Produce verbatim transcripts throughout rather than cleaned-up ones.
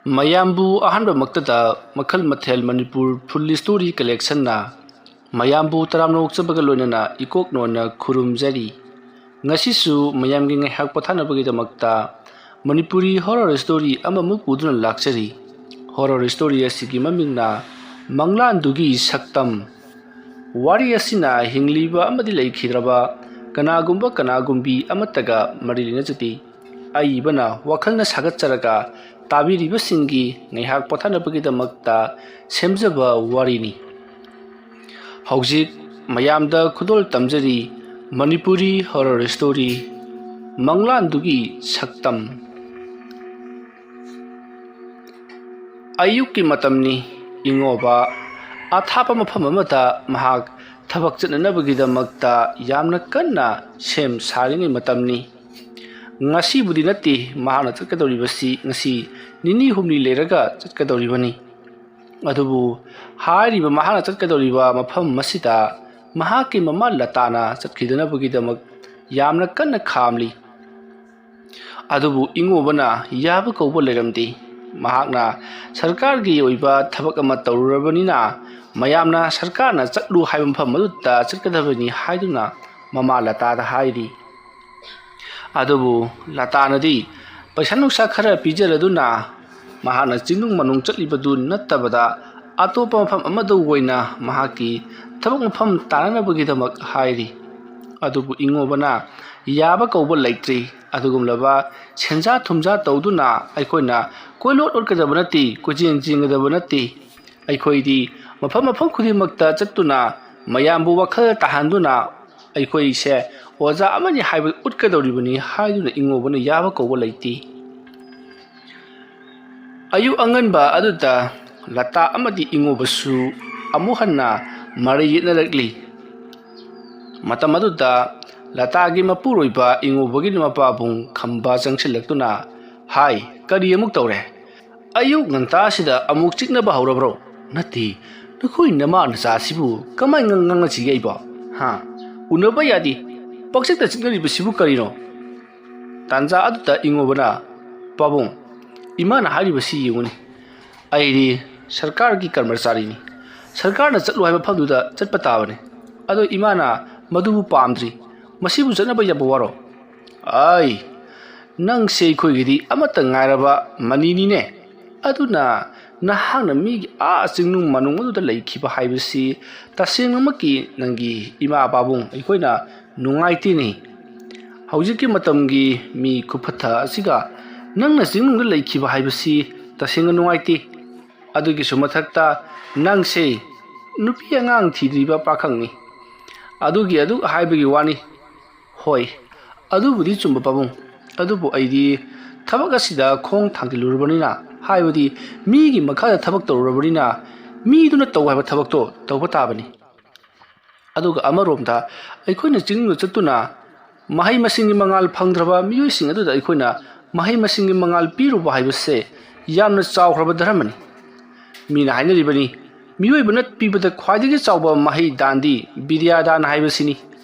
ꯃꯌꯥꯝꯕꯨ ꯑꯍꯥꯟꯕꯃꯛꯇꯗ ꯃꯈꯜ ꯃꯊꯦꯜ ꯃꯅꯤꯄꯨꯔ ꯐꯨꯜ ꯁ꯭ꯇꯣꯔꯤ ꯀꯂꯦꯛꯁꯟꯅ ꯃꯌꯥꯝꯕꯨ ꯇꯔꯥꯝꯅ ꯑꯣꯛꯆꯕꯒ ꯂꯣꯏꯅꯅ ꯏꯀꯣꯛ ꯅꯣꯟꯅ ꯈꯨꯔꯨꯝꯖꯔꯤ꯫ ꯉꯁꯤꯁꯨ ꯃꯌꯥꯝꯒꯤ ꯉꯥꯏꯍꯥꯛ ꯄꯣꯊꯥꯅꯕꯒꯤꯗꯃꯛꯇ ꯃꯅꯤꯄꯨꯔꯤ ꯍꯣꯔꯔ ꯁ꯭ꯇꯣꯔꯤ ꯑꯃꯃꯨꯛ ꯄꯨꯗꯨꯅ ꯂꯥꯛꯆꯔꯤ꯫ ꯍꯣꯔꯔ ꯁ꯭ꯇꯣꯔꯤ ꯑꯁꯤꯒꯤ ꯃꯃꯤꯡꯅ ꯃꯪꯂꯥꯟꯗꯨꯒꯤ ꯁꯛꯇꯝ꯫ ꯋꯥꯔꯤ ꯑꯁꯤꯅ ꯍꯤꯡꯂꯤꯕ ꯑꯃꯗꯤ ꯂꯩꯈꯤꯗ꯭ꯔꯕ ꯀꯅꯥꯒꯨꯝꯕ ꯀꯅꯥꯒꯨꯝꯕꯤ ꯑꯃꯠꯇꯒ ꯃꯔꯤ ꯂꯩꯅꯖꯗꯦ꯫ ꯑꯏꯕꯅ ꯋꯥꯈꯜꯅ ꯁꯥꯒꯠꯆꯔꯒ ꯇꯥꯕꯤꯔꯤꯕꯁꯤꯡꯒꯤ ꯉꯥꯏꯍꯥꯛ ꯄꯣꯊꯥꯅꯕꯒꯤꯗꯃꯛꯇ ꯁꯦꯝꯖꯕ ꯋꯥꯔꯤꯅꯤ꯫ ꯍꯧꯖꯤꯛ ꯃꯌꯥꯝꯗ ꯈꯨꯗꯣꯜ ꯇꯝꯖꯔꯤ ꯃꯅꯤꯄꯨꯔꯤ ꯍꯣꯔꯔ ꯁ꯭ꯇꯣꯔꯤ ꯃꯪꯂꯥꯟꯗꯨꯒꯤ ꯁꯛꯇꯝ꯫ ꯑꯌꯨꯛꯀꯤ ꯃꯇꯝꯅꯤ꯫ ꯏꯉꯣꯕ ꯑꯊꯥꯞꯄ ꯃꯐꯝ ꯑꯃꯗ ꯃꯍꯥꯛ ꯊꯕꯛ ꯆꯠꯅꯅꯕꯒꯤꯗꯃꯛꯇ ꯌꯥꯝꯅ ꯀꯟꯅ ꯁꯦꯝ ꯁꯥꯔꯤꯉꯩ ꯃꯇꯝꯅꯤ꯫ ꯉꯁꯤꯕꯨꯗꯤ ꯅꯠꯇꯦ ꯃꯍꯥꯛꯅ ꯆꯠꯀꯗꯧꯔꯤꯕꯁꯤ, ꯉꯁꯤ ꯅꯤꯅꯤ ꯍꯨꯝꯅꯤ ꯂꯩꯔꯒ ꯆꯠꯀꯗꯧꯔꯤꯕꯅꯤ꯫ ꯑꯗꯨꯕꯨ ꯍꯥꯏꯔꯤꯕ ꯃꯍꯥꯛꯅ ꯆꯠꯀꯗꯧꯔꯤꯕ ꯃꯐꯝ ꯑꯁꯤꯗ ꯃꯍꯥꯛꯀꯤ ꯃꯃꯥ ꯂꯇꯥꯅ ꯆꯠꯈꯤꯗꯅꯕꯒꯤꯗꯃꯛ ꯌꯥꯝꯅ ꯀꯟꯅ ꯈꯥꯝꯂꯤ꯫ ꯑꯗꯨꯕꯨ ꯏꯉꯣꯕꯅ ꯌꯥꯕ ꯀꯧꯕ ꯂꯩꯔꯝꯗꯦ꯫ ꯃꯍꯥꯛꯅ ꯁꯔꯀꯥꯔꯒꯤ ꯑꯣꯏꯕ ꯊꯕꯛ ꯑꯃ ꯇꯧꯔꯨꯔꯕꯅꯤꯅ ꯃꯌꯥꯝꯅ ꯁꯔꯀꯥꯔꯅ ꯆꯠꯂꯨ ꯍꯥꯏꯕ ꯃꯐꯝ ꯑꯗꯨꯗ ꯆꯠꯀꯗꯕꯅꯤ ꯍꯥꯏꯗꯨꯅ ꯃꯃꯥ ꯂꯇꯥꯗ ꯍꯥꯏꯔꯤ꯫ ꯑꯗꯨꯕꯨ ꯂꯇꯥꯅꯗꯤ ꯄꯩꯁꯥ ꯅꯨꯡꯁꯥ ꯈꯔ ꯄꯤꯖꯔꯗꯨꯅ ꯃꯍꯥꯛꯅ ꯆꯤꯡꯅꯨꯡ ꯃꯥꯅꯨꯡ ꯆꯠꯂꯤꯕꯗꯨ ꯅꯠꯇꯕꯗ ꯑꯇꯣꯞꯄ ꯃꯐꯝ ꯑꯃꯗ ꯑꯣꯏꯅ ꯃꯍꯥꯛꯀꯤ ꯊꯕꯛ ꯃꯐꯝ ꯇꯥꯅꯅꯕꯒꯤꯗꯃꯛ ꯍꯥꯏꯔꯤ꯫ ꯑꯗꯨꯕꯨ ꯏꯉꯣꯕꯅ ꯌꯥꯕ ꯀꯧꯕ ꯂꯩꯇ꯭ꯔꯤ꯫ ꯑꯗꯨꯒꯨꯝꯂꯕ ꯁꯦꯟꯖꯥ ꯊꯨꯝꯖꯥ ꯇꯧꯗꯨꯅ ꯑꯩꯈꯣꯏꯅ ꯀꯣꯏꯂꯣꯠ ꯂꯣꯠꯀꯗꯕ ꯅꯠꯇꯦ, ꯀꯣꯏꯆꯦꯟ ꯆꯦꯟꯒꯗꯕ ꯅꯠꯇꯦ꯫ ꯑꯩꯈꯣꯏꯗꯤ ꯃꯐꯝ ꯃꯐꯝ ꯈꯨꯗꯤꯡꯃꯛꯇ ꯆꯠꯇꯨꯅ ꯃꯌꯥꯝꯕꯨ ꯋꯥꯈꯜ ꯇꯥꯍꯟꯗꯨꯅ ꯑꯩꯈꯣꯏꯁꯦ ꯑꯣꯖꯥ ꯑꯃꯅꯤ ꯍꯥꯏꯕ ꯎꯠꯀꯗꯧꯔꯤꯕꯅꯤ ꯍꯥꯏꯗꯨꯅ ꯏꯉꯣꯕꯅ ꯌꯥꯕ ꯀꯧꯕ ꯂꯩꯇꯦ꯫ ꯑꯌꯨꯛ ꯑꯉꯟꯕ ꯑꯗꯨꯗ ꯂꯇꯥ ꯑꯃꯗꯤ ꯏꯉꯣꯕꯁꯨ ꯑꯃꯨꯛ ꯍꯟꯅ ꯃꯔꯩ ꯌꯦꯠꯅꯔꯛꯂꯤ꯫ ꯃꯇꯝ ꯑꯗꯨꯗ ꯂꯇꯥꯒꯤ ꯃꯄꯨꯔꯣꯏꯕ ꯏꯉꯣꯕꯒꯤ ꯃꯄꯥꯕꯨꯡ ꯈꯝꯕ ꯆꯪꯁꯤꯜꯂꯛꯇꯨꯅ, "ꯍꯥꯏ, ꯀꯔꯤ ꯑꯃꯨꯛ ꯇꯧꯔꯦ? ꯑꯌꯨꯛ ꯉꯟꯇꯥꯁꯤꯗ ꯑꯃꯨꯛ ꯆꯤꯛꯅꯕ ꯍꯧꯔꯕ꯭ꯔꯣ? ꯅꯠꯇꯦ, ꯅꯈꯣꯏ ꯅꯃꯥ ꯅꯆꯥꯁꯤꯕꯨ ꯀꯃꯥꯏꯅ ꯉꯥꯡꯅꯁꯤꯒꯦ ꯑꯩꯕꯣ? ꯍꯥ? ꯎꯅꯕ ꯌꯥꯗꯦ, ꯄꯪꯆꯤꯛꯇ ꯆꯤꯛꯅꯔꯤꯕꯁꯤꯕꯨ ꯀꯔꯤꯅꯣ?" ꯇꯥꯟꯖꯥ ꯑꯗꯨꯗ ꯏꯉꯣꯕꯅ, "ꯄꯥꯕꯨꯡ, ꯏꯃꯥꯅ ꯍꯥꯏꯔꯤꯕꯁꯤ ꯌꯦꯡꯉꯨꯅꯦ, ꯑꯩꯗꯤ ꯁꯔꯀꯥꯔꯒꯤ ꯀꯔꯃꯆꯥꯔꯤꯅꯤ, ꯁꯔꯀꯥꯔꯅ ꯆꯠꯂꯨ ꯍꯥꯏꯕ ꯃꯐꯝꯗꯨꯗ ꯆꯠꯄ ꯇꯥꯕꯅꯤ꯫ ꯑꯗꯣ ꯏꯃꯥꯅ ꯃꯗꯨꯕꯨ ꯄꯥꯝꯗ꯭ꯔꯤ, ꯃꯁꯤꯕꯨ ꯆꯠꯅꯕ ꯌꯥꯕ ꯋꯥꯔꯣ? ꯑꯩ, ꯅꯪꯁꯦ ꯑꯩꯈꯣꯏꯒꯤꯗꯤ ꯑꯃꯠꯇ ꯉꯥꯏꯔꯕ ꯃꯅꯤꯅꯤꯅꯦ꯫ ꯑꯗꯨꯅ ꯅꯍꯥꯛꯅ ꯃꯤꯒꯤ ꯑꯥ ꯆꯤꯡꯅꯨꯡ ꯃꯥꯅꯨꯡ ꯑꯗꯨꯗ ꯂꯩꯈꯤꯕ ꯍꯥꯏꯕꯁꯤ ꯇꯁꯦꯡꯅꯃꯛꯀꯤ ꯅꯪꯒꯤ ꯏꯃꯥ ꯄꯥꯕꯨꯡ ꯑꯩꯈꯣꯏꯅ ꯅꯨꯡꯉꯥꯏꯇꯦꯅꯦ꯫ ꯍꯧꯖꯤꯛꯀꯤ ꯃꯇꯝꯒꯤ ꯃꯤ ꯈꯨꯐꯠꯇ ꯑꯁꯤꯒ ꯅꯪꯅ ꯆꯤꯡꯅꯨꯡꯗ ꯂꯩꯈꯤꯕ ꯍꯥꯏꯕꯁꯤ ꯇꯁꯦꯡꯅ ꯅꯨꯡꯉꯥꯏꯇꯦ꯫ ꯑꯗꯨꯒꯤꯁꯨ ꯃꯊꯛꯇ ꯅꯪꯁꯦ ꯅꯨꯄꯤ ꯑꯉꯥꯡ ꯊꯤꯗ꯭ꯔꯤꯕ ꯄꯥꯈꯪꯅꯤ꯫ ꯑꯗꯨꯒꯤ ꯑꯗꯨ ꯍꯥꯏꯕꯒꯤ ꯋꯥꯅꯤ꯫ ꯍꯣꯏ, ꯑꯗꯨꯕꯨꯗꯤ ꯆꯨꯝꯕ ꯄꯥꯕꯨꯡ꯫ ꯑꯗꯨꯕꯨ ꯑꯩꯗꯤ ꯊꯕꯛ ꯑꯁꯤꯗ ꯈꯣꯡ ꯊꯥꯡꯖꯤꯜꯂꯨꯔꯕꯅꯤꯅ, ꯍꯥꯏꯕꯗꯤ ꯃꯤꯒꯤ ꯃꯈꯥꯗ ꯊꯕꯛ ꯇꯧꯔꯨꯔꯕꯅꯤꯅ, ꯃꯤꯗꯨꯅ ꯇꯧ ꯍꯥꯏꯕ ꯊꯕꯛꯇꯣ ꯇꯧꯕ ꯇꯥꯕꯅꯤ꯫ ꯑꯗꯨꯒ ꯑꯃꯔꯣꯝꯗ ꯑꯩꯈꯣꯏꯅ ꯆꯤꯡꯗ ꯆꯠꯇꯨꯅ ꯃꯍꯩ ꯃꯁꯤꯡꯒꯤ ꯃꯉꯥꯜ ꯐꯪꯗ꯭ꯔꯕ ꯃꯤꯑꯣꯏꯁꯤꯡ ꯑꯗꯨꯗ ꯑꯩꯈꯣꯏꯅ ꯃꯍꯩ ꯃꯁꯤꯡꯒꯤ ꯃꯉꯥꯜ ꯄꯤꯔꯨꯕ ꯍꯥꯏꯕꯁꯦ ꯌꯥꯝꯅ ꯆꯥꯎꯈ꯭ꯔꯕ ꯙꯔꯃꯅꯤ꯫ ꯃꯤꯅ ꯍꯥꯏꯅꯔꯤꯕꯅꯤ, ꯃꯤꯑꯣꯏꯕꯅ ꯄꯤꯕꯗ ꯈ꯭ꯋꯥꯏꯗꯒꯤ ꯆꯥꯎꯕ ꯃꯍꯩ ꯗꯥꯟꯗꯤ ꯕꯤꯗ꯭ꯌꯥ ꯗꯥꯟ ꯍꯥꯏꯕꯁꯤꯅꯤ꯫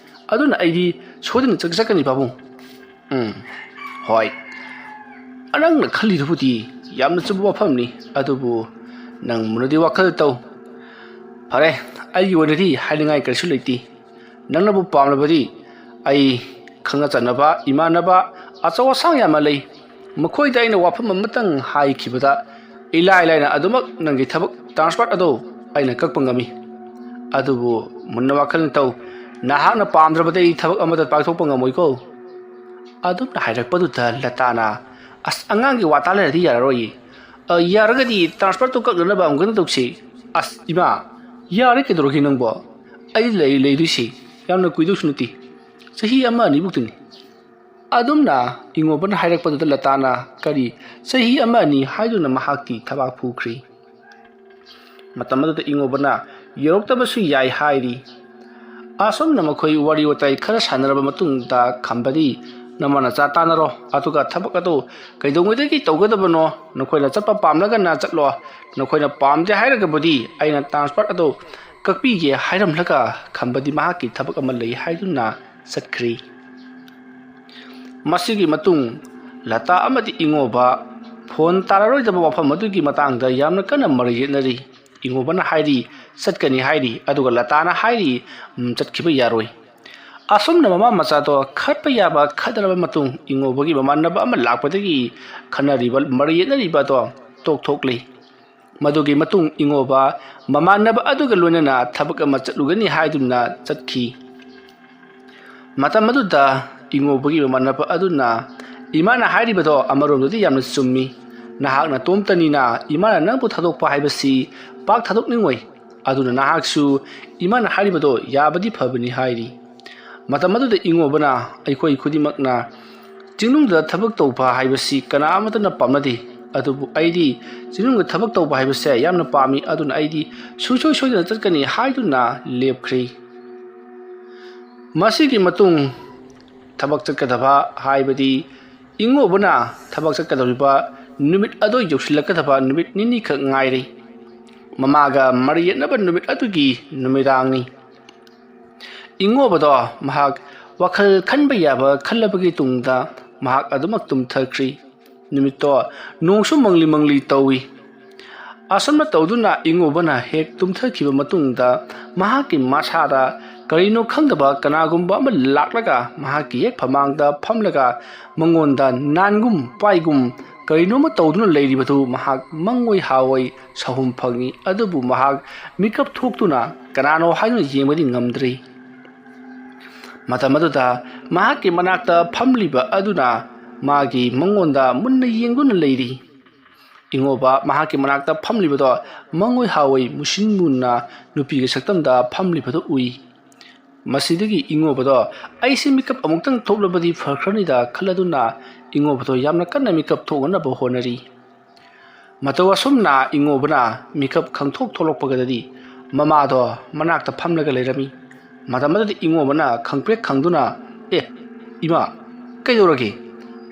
ꯑꯗꯨꯅ ꯑꯩꯗꯤ ꯁꯣꯏꯗꯅ ꯆꯠ-, ꯆꯠꯀꯅꯤ ꯄꯥꯕꯨꯡ꯫ ꯎꯝ, ꯍꯣꯏ꯫ ꯅꯪꯅ ꯈꯜꯂꯤꯗꯨꯕꯨꯗꯤ ꯌꯥꯝꯅ ꯆꯨꯝꯕ ꯋꯥꯐꯝꯅꯤ, ꯑꯗꯨꯕꯨ ꯅꯪ ꯃꯨꯟꯅꯗꯤ ꯋꯥꯈꯜ ꯇꯧ꯫ ꯐꯔꯦ, ꯑꯩꯒꯤ ꯑꯣꯏꯅꯗꯤ ꯍꯥꯏꯅꯤꯡꯉꯥꯏ ꯀꯔꯤꯁꯨ ꯂꯩꯇꯦ꯫ ꯅꯪꯅꯕꯨ ꯄꯥꯝꯂꯕꯗꯤ ꯑꯩ ꯈꯪꯅ ꯆꯠꯅꯕ ꯏꯃꯥꯟꯅꯕ ꯑꯆꯧ ꯑꯁꯥꯡ ꯌꯥꯝꯅ ꯂꯩ꯫ ꯃꯈꯣꯏꯗ ꯑꯩꯅ ꯋꯥꯐꯝ ꯑꯃꯇꯪ ꯍꯥꯏꯈꯤꯕꯗ ꯏꯂꯥꯏ ꯂꯥꯏꯅ ꯑꯗꯨꯃꯛ ꯅꯪꯒꯤ ꯊꯕꯛ transfer ꯑꯗꯨ ꯑꯩꯅ ꯀꯛꯄ ꯉꯝꯃꯤ꯫ ꯑꯗꯨꯕꯨ ꯃꯨꯟꯅ ꯋꯥꯈꯜ ꯇꯧ, ꯅꯍꯥꯛꯅ ꯄꯥꯝꯗ꯭ꯔꯕꯗꯤ ꯑꯩ ꯊꯕꯛ ꯑꯃꯠꯇ ꯄꯥꯡꯊꯣꯛꯄ ꯉꯝꯃꯣꯏꯀꯣ꯫ ꯑꯗꯨꯝꯅ ꯍꯥꯏꯔꯛꯄꯗꯨꯗ ꯂꯇꯥꯅ, "ꯑꯁ, ꯑꯉꯥꯡꯒꯤ ꯋꯥ ꯇꯥ ꯂꯩꯔꯗꯤ ꯌꯥꯔꯔꯣꯏꯌꯦ꯫ ꯑ, ꯌꯥꯔꯒꯗꯤ transfer ꯇꯨ ꯀꯛꯅꯅꯕ ꯑꯃꯨꯛ ꯀꯟꯅ ꯇꯧꯁꯤ꯫" "ꯑꯁ ꯏꯃꯥ, ꯌꯥꯔꯦ, ꯀꯩꯗꯧꯔꯒꯦ ꯅꯪꯕꯣ? ꯑꯩ ꯂꯩ-, ꯂꯩꯗꯣꯏꯁꯤ ꯌꯥꯝꯅ ꯀꯨꯏꯗꯧꯁꯨ ꯅꯠꯇꯦ, ꯆꯍꯤ ꯑꯃ ꯑꯅꯤꯕꯨꯛꯇꯅꯤ꯫" ꯑꯗꯨꯝꯅ ꯏꯉꯣꯕꯅ ꯍꯥꯏꯔꯛꯄꯗꯨꯗ ꯂꯇꯥꯅ ꯀꯔꯤ ꯆꯍꯤ ꯑꯃ ꯑꯅꯤ ꯍꯥꯏꯗꯨꯅ ꯃꯍꯥꯛꯀꯤ ꯊꯕꯥꯛ ꯐꯨꯈ꯭ꯔꯤ꯫ ꯃꯇꯝ ꯑꯗꯨꯗ ꯏꯉꯣꯕꯅ ꯌꯧꯔꯛꯇꯕꯁꯨ ꯌꯥꯏ ꯍꯥꯏꯔꯤ꯫ ꯑꯁꯨꯝꯅ ꯃꯈꯣꯏ ꯋꯥꯔꯤ ꯋꯥꯇꯥꯏ ꯈꯔ ꯁꯥꯟꯅꯔꯕ ꯃꯇꯨꯡꯗ ꯈꯝꯕꯗꯤ, "ꯅꯃꯥ ꯅꯆꯥ ꯇꯥꯟꯅꯔꯣ, ꯑꯗꯨꯒ ꯊꯕꯛ ꯑꯗꯨ ꯀꯩꯗꯧꯉꯩꯗꯒꯤ ꯇꯧꯒꯗꯕꯅꯣ ꯅꯈꯣꯏꯅ ꯆꯠꯄ ꯄꯥꯝꯂꯒꯅ ꯆꯠꯂꯣ, ꯅꯈꯣꯏꯅ ꯄꯥꯝꯗꯦ ꯍꯥꯏꯔꯒꯕꯨꯗꯤ ꯑꯩꯅ transfer ꯑꯗꯨ ꯀꯛꯄꯤꯒꯦ" ꯍꯥꯏꯔꯝꯂꯒ ꯈꯝꯕꯗꯤ ꯃꯍꯥꯛꯀꯤ ꯊꯕꯛ ꯑꯃ ꯂꯩ ꯍꯥꯏꯗꯨꯅ ꯆꯠꯈ꯭ꯔꯤ꯫ ꯃꯁꯤꯒꯤ ꯃꯇꯨꯡ ꯂꯇꯥ ꯑꯃꯗꯤ ꯏꯉꯣꯕ ꯐꯣꯟ ꯇꯥꯔꯔꯣꯏꯗꯕ ꯋꯥꯐꯝ ꯑꯗꯨꯒꯤ ꯃꯇꯥꯡꯗ ꯌꯥꯝꯅ ꯀꯟꯅ ꯃꯔꯩ ꯌꯦꯠꯅꯔꯤ꯫ ꯏꯉꯣꯕꯅ ꯍꯥꯏꯔꯤ, "ꯆꯠꯀꯅꯤ" ꯍꯥꯏꯔꯤ, ꯑꯗꯨꯒ ꯂꯇꯥꯅ ꯍꯥꯏꯔꯤ, "ꯎꯝ, ꯆꯠꯈꯤꯕ ꯌꯥꯔꯣꯏ"꯫ ꯑꯁꯨꯝꯅ ꯃꯃꯥ ꯃꯆꯥꯗꯣ ꯈꯠꯄ ꯌꯥꯕ ꯈꯠꯅꯔꯕ ꯃꯇꯨꯡ, ꯏꯉꯣꯕꯒꯤ ꯃꯃꯥꯟꯅꯕ ꯑꯃ ꯂꯥꯛꯄꯗꯒꯤ ꯈꯠꯅꯔꯤꯕ, ꯃꯔꯩ ꯌꯦꯠꯅꯔꯤꯕ ꯑꯗꯣ ꯇꯣꯛꯊꯣꯛꯂꯤ꯫ ꯃꯗꯨꯒꯤ ꯃꯇꯨꯡ ꯏꯉꯣꯕ ꯃꯃꯥꯟꯅꯕ ꯑꯗꯨꯒ ꯂꯣꯏꯅꯅ ꯊꯕꯛ ꯑꯃ ꯆꯠꯂꯨꯒꯅꯤ ꯍꯥꯏꯗꯨꯅ ꯆꯠꯈꯤ꯫ ꯃꯇꯝ ꯑꯗꯨꯗ ꯏꯉꯣꯕꯒꯤ ꯃꯃꯥꯟꯅꯕ ꯑꯗꯨꯅ, "ꯏꯃꯥꯅ ꯍꯥꯏꯔꯤꯕꯗꯣ ꯑꯃꯔꯣꯝꯗꯗꯤ ꯌꯥꯝꯅ ꯆꯨꯝꯃꯤ꯫ ꯅꯍꯥꯛ ꯅꯇꯣꯝꯇꯅꯤꯅ ꯏꯃꯥꯅ ꯅꯪꯕꯨ ꯊꯥꯗꯣꯛꯄ ꯍꯥꯏꯕꯁꯤ ꯄꯥꯛ ꯊꯥꯗꯣꯛꯅꯤꯡꯉꯣꯏ꯫ ꯑꯗꯨꯅ ꯅꯍꯥꯛꯁꯨ ꯏꯃꯥꯅ ꯍꯥꯏꯔꯤꯕꯗꯣ ꯌꯥꯕꯗꯤ ꯐꯕꯅꯤ" ꯍꯥꯏꯔꯤ꯫ ꯃꯇꯝ ꯑꯗꯨꯗ ꯏꯉꯣꯕꯅ, "ꯑꯩꯈꯣꯏ ꯈꯨꯗꯤꯡꯃꯛꯅ ꯆꯤꯡꯅꯨꯡꯗ ꯊꯕꯛ ꯇꯧꯕ ꯍꯥꯏꯕꯁꯤ ꯀꯅꯥ ꯑꯃꯠꯇꯅ ꯄꯥꯝꯅꯗꯦ, ꯑꯗꯨꯕꯨ ꯑꯩꯗꯤ ꯆꯤꯡꯅꯨꯡꯗ ꯊꯕꯛ ꯇꯧꯕ ꯍꯥꯏꯕꯁꯦ ꯌꯥꯝꯅ ꯄꯥꯝꯃꯤ꯫ ꯑꯗꯨꯅ ꯑꯩꯗꯤ ꯁꯨꯡꯁꯣꯏ ꯁꯣꯏꯗꯅ ꯆꯠꯀꯅꯤ" ꯍꯥꯏꯗꯨꯅ ꯂꯦꯞꯈ꯭ꯔꯦ꯫ ꯃꯁꯤꯒꯤ ꯃꯇꯨꯡ ꯊꯕꯛ ꯆꯠꯀꯗꯕ, ꯍꯥꯏꯕꯗꯤ ꯏꯉꯣꯕꯅ ꯊꯕꯛ ꯆꯠꯀꯗꯧꯔꯤꯕ ꯅꯨꯃꯤꯠ ꯑꯗꯨ ꯌꯧꯁꯤꯜꯂꯛꯀꯗꯕ ꯅꯨꯃꯤꯠ ꯅꯤꯅꯤꯈꯛ ꯉꯥꯏꯔꯦ꯫ ꯃꯃꯥꯒ ꯃꯔꯩ ꯌꯦꯠꯅꯕ ꯅꯨꯃꯤꯠ ꯑꯗꯨꯒꯤ ꯅꯨꯃꯤꯗꯥꯡꯅꯤ꯫ ꯏꯉꯣꯕꯗꯣ ꯃꯍꯥꯛ ꯋꯥꯈꯜ ꯈꯟꯕ ꯌꯥꯕ ꯈꯜꯂꯕꯒꯤ ꯇꯨꯡꯗ ꯃꯍꯥꯛ ꯑꯗꯨꯃꯛ ꯇꯨꯝꯊꯈ꯭ꯔꯤ꯫ ꯅꯨꯃꯤꯠꯇꯣ ꯅꯣꯡꯁꯨ ꯃꯪꯂꯤ ꯃꯪꯂꯤ ꯇꯧꯏ꯫ ꯑꯁꯨꯝꯅ ꯇꯧꯗꯨꯅ ꯏꯉꯣꯕꯅ ꯍꯦꯛ ꯇꯨꯝꯊꯈꯤꯕ ꯃꯇꯨꯡꯗ ꯃꯍꯥꯛꯀꯤ ꯃꯁꯥꯗ ꯀꯔꯤꯅꯣ ꯈꯪꯗꯕ ꯀꯅꯥꯒꯨꯝꯕ ꯑꯃ ꯂꯥꯛꯂꯒ ꯃꯍꯥꯛꯀꯤ ꯍꯦꯛ ꯐꯃꯥꯡꯗ ꯐꯝꯂꯒ ꯃꯉꯣꯟꯗ ꯅꯥꯟꯒꯨꯝ ꯄꯥꯏꯒꯨꯝ ꯀꯔꯤꯅꯣꯃ ꯇꯧꯗꯨꯅ ꯂꯩꯔꯤꯕꯗꯨ ꯃꯍꯥꯛ ꯃꯪꯑꯣꯏ ꯍꯥꯑꯣꯏ ꯁꯥꯎꯍꯨꯝ ꯐꯪꯏ꯫ ꯑꯗꯨꯕꯨ ꯃꯍꯥꯛ ꯃꯤꯀꯞ ꯊꯣꯛꯇꯨꯅ ꯀꯅꯥꯅꯣ ꯍꯥꯏꯗꯨꯅ ꯌꯦꯡꯕꯗꯤ ꯉꯝꯗ꯭ꯔꯤ꯫ ꯃꯇꯝ ꯑꯗꯨꯗ ꯃꯍꯥꯛꯀꯤ ꯃꯅꯥꯛꯇ ꯐꯝꯂꯤꯕ ꯑꯗꯨꯅ ꯃꯥꯒꯤ ꯃꯉꯣꯟꯗ ꯃꯨꯟꯅ ꯌꯦꯡꯗꯨꯅ ꯂꯩꯔꯤ꯫ ꯏꯉꯣꯕ ꯃꯍꯥꯛꯀꯤ ꯃꯅꯥꯛꯇ ꯐꯝꯂꯤꯕꯗꯣ ꯃꯪꯑꯣꯏ ꯍꯥꯑꯣꯏ ꯃꯨꯁꯤꯟ ꯃꯨꯟꯅ ꯅꯨꯄꯤꯒꯤ ꯁꯛꯇꯝꯗ ꯐꯝꯂꯤꯕꯗꯨ ꯎꯏ꯫ ꯃꯁꯤꯗꯒꯤ ꯏꯉꯣꯕꯗꯣ, "ꯑꯩꯁꯦ ꯃꯤꯀꯞ ꯑꯃꯨꯛꯇꯪ ꯊꯣꯛꯂꯕꯗꯤ ꯐꯈ꯭ꯔꯅꯤꯗ" ꯈꯜꯂꯗꯨꯅ ꯏꯉꯣꯕꯗꯣ ꯌꯥꯝꯅ ꯀꯟꯅ ꯃꯤꯀꯞ ꯊꯣꯛꯅꯅꯕ ꯍꯣꯠꯅꯔꯤ꯫ ꯃꯇꯧ ꯑꯁꯨꯝꯅ ꯏꯉꯣꯕꯅ ꯃꯤꯀꯞ ꯈꯪꯊꯣꯛ ꯊꯣꯛꯂꯛꯄꯒꯗꯤ ꯃꯃꯥꯗꯣ ꯃꯅꯥꯛꯇ ꯐꯝꯂꯒ ꯂꯩꯔꯝꯃꯤ꯫ ꯃꯇꯝ ꯑꯗꯨꯗ ꯏꯉꯣꯕꯅ ꯈꯪꯄ꯭ꯔꯦꯛ ꯈꯪꯗꯨꯅ, "ꯑꯦ, ꯏꯃꯥ, ꯀꯩꯗꯧꯔꯒꯦ?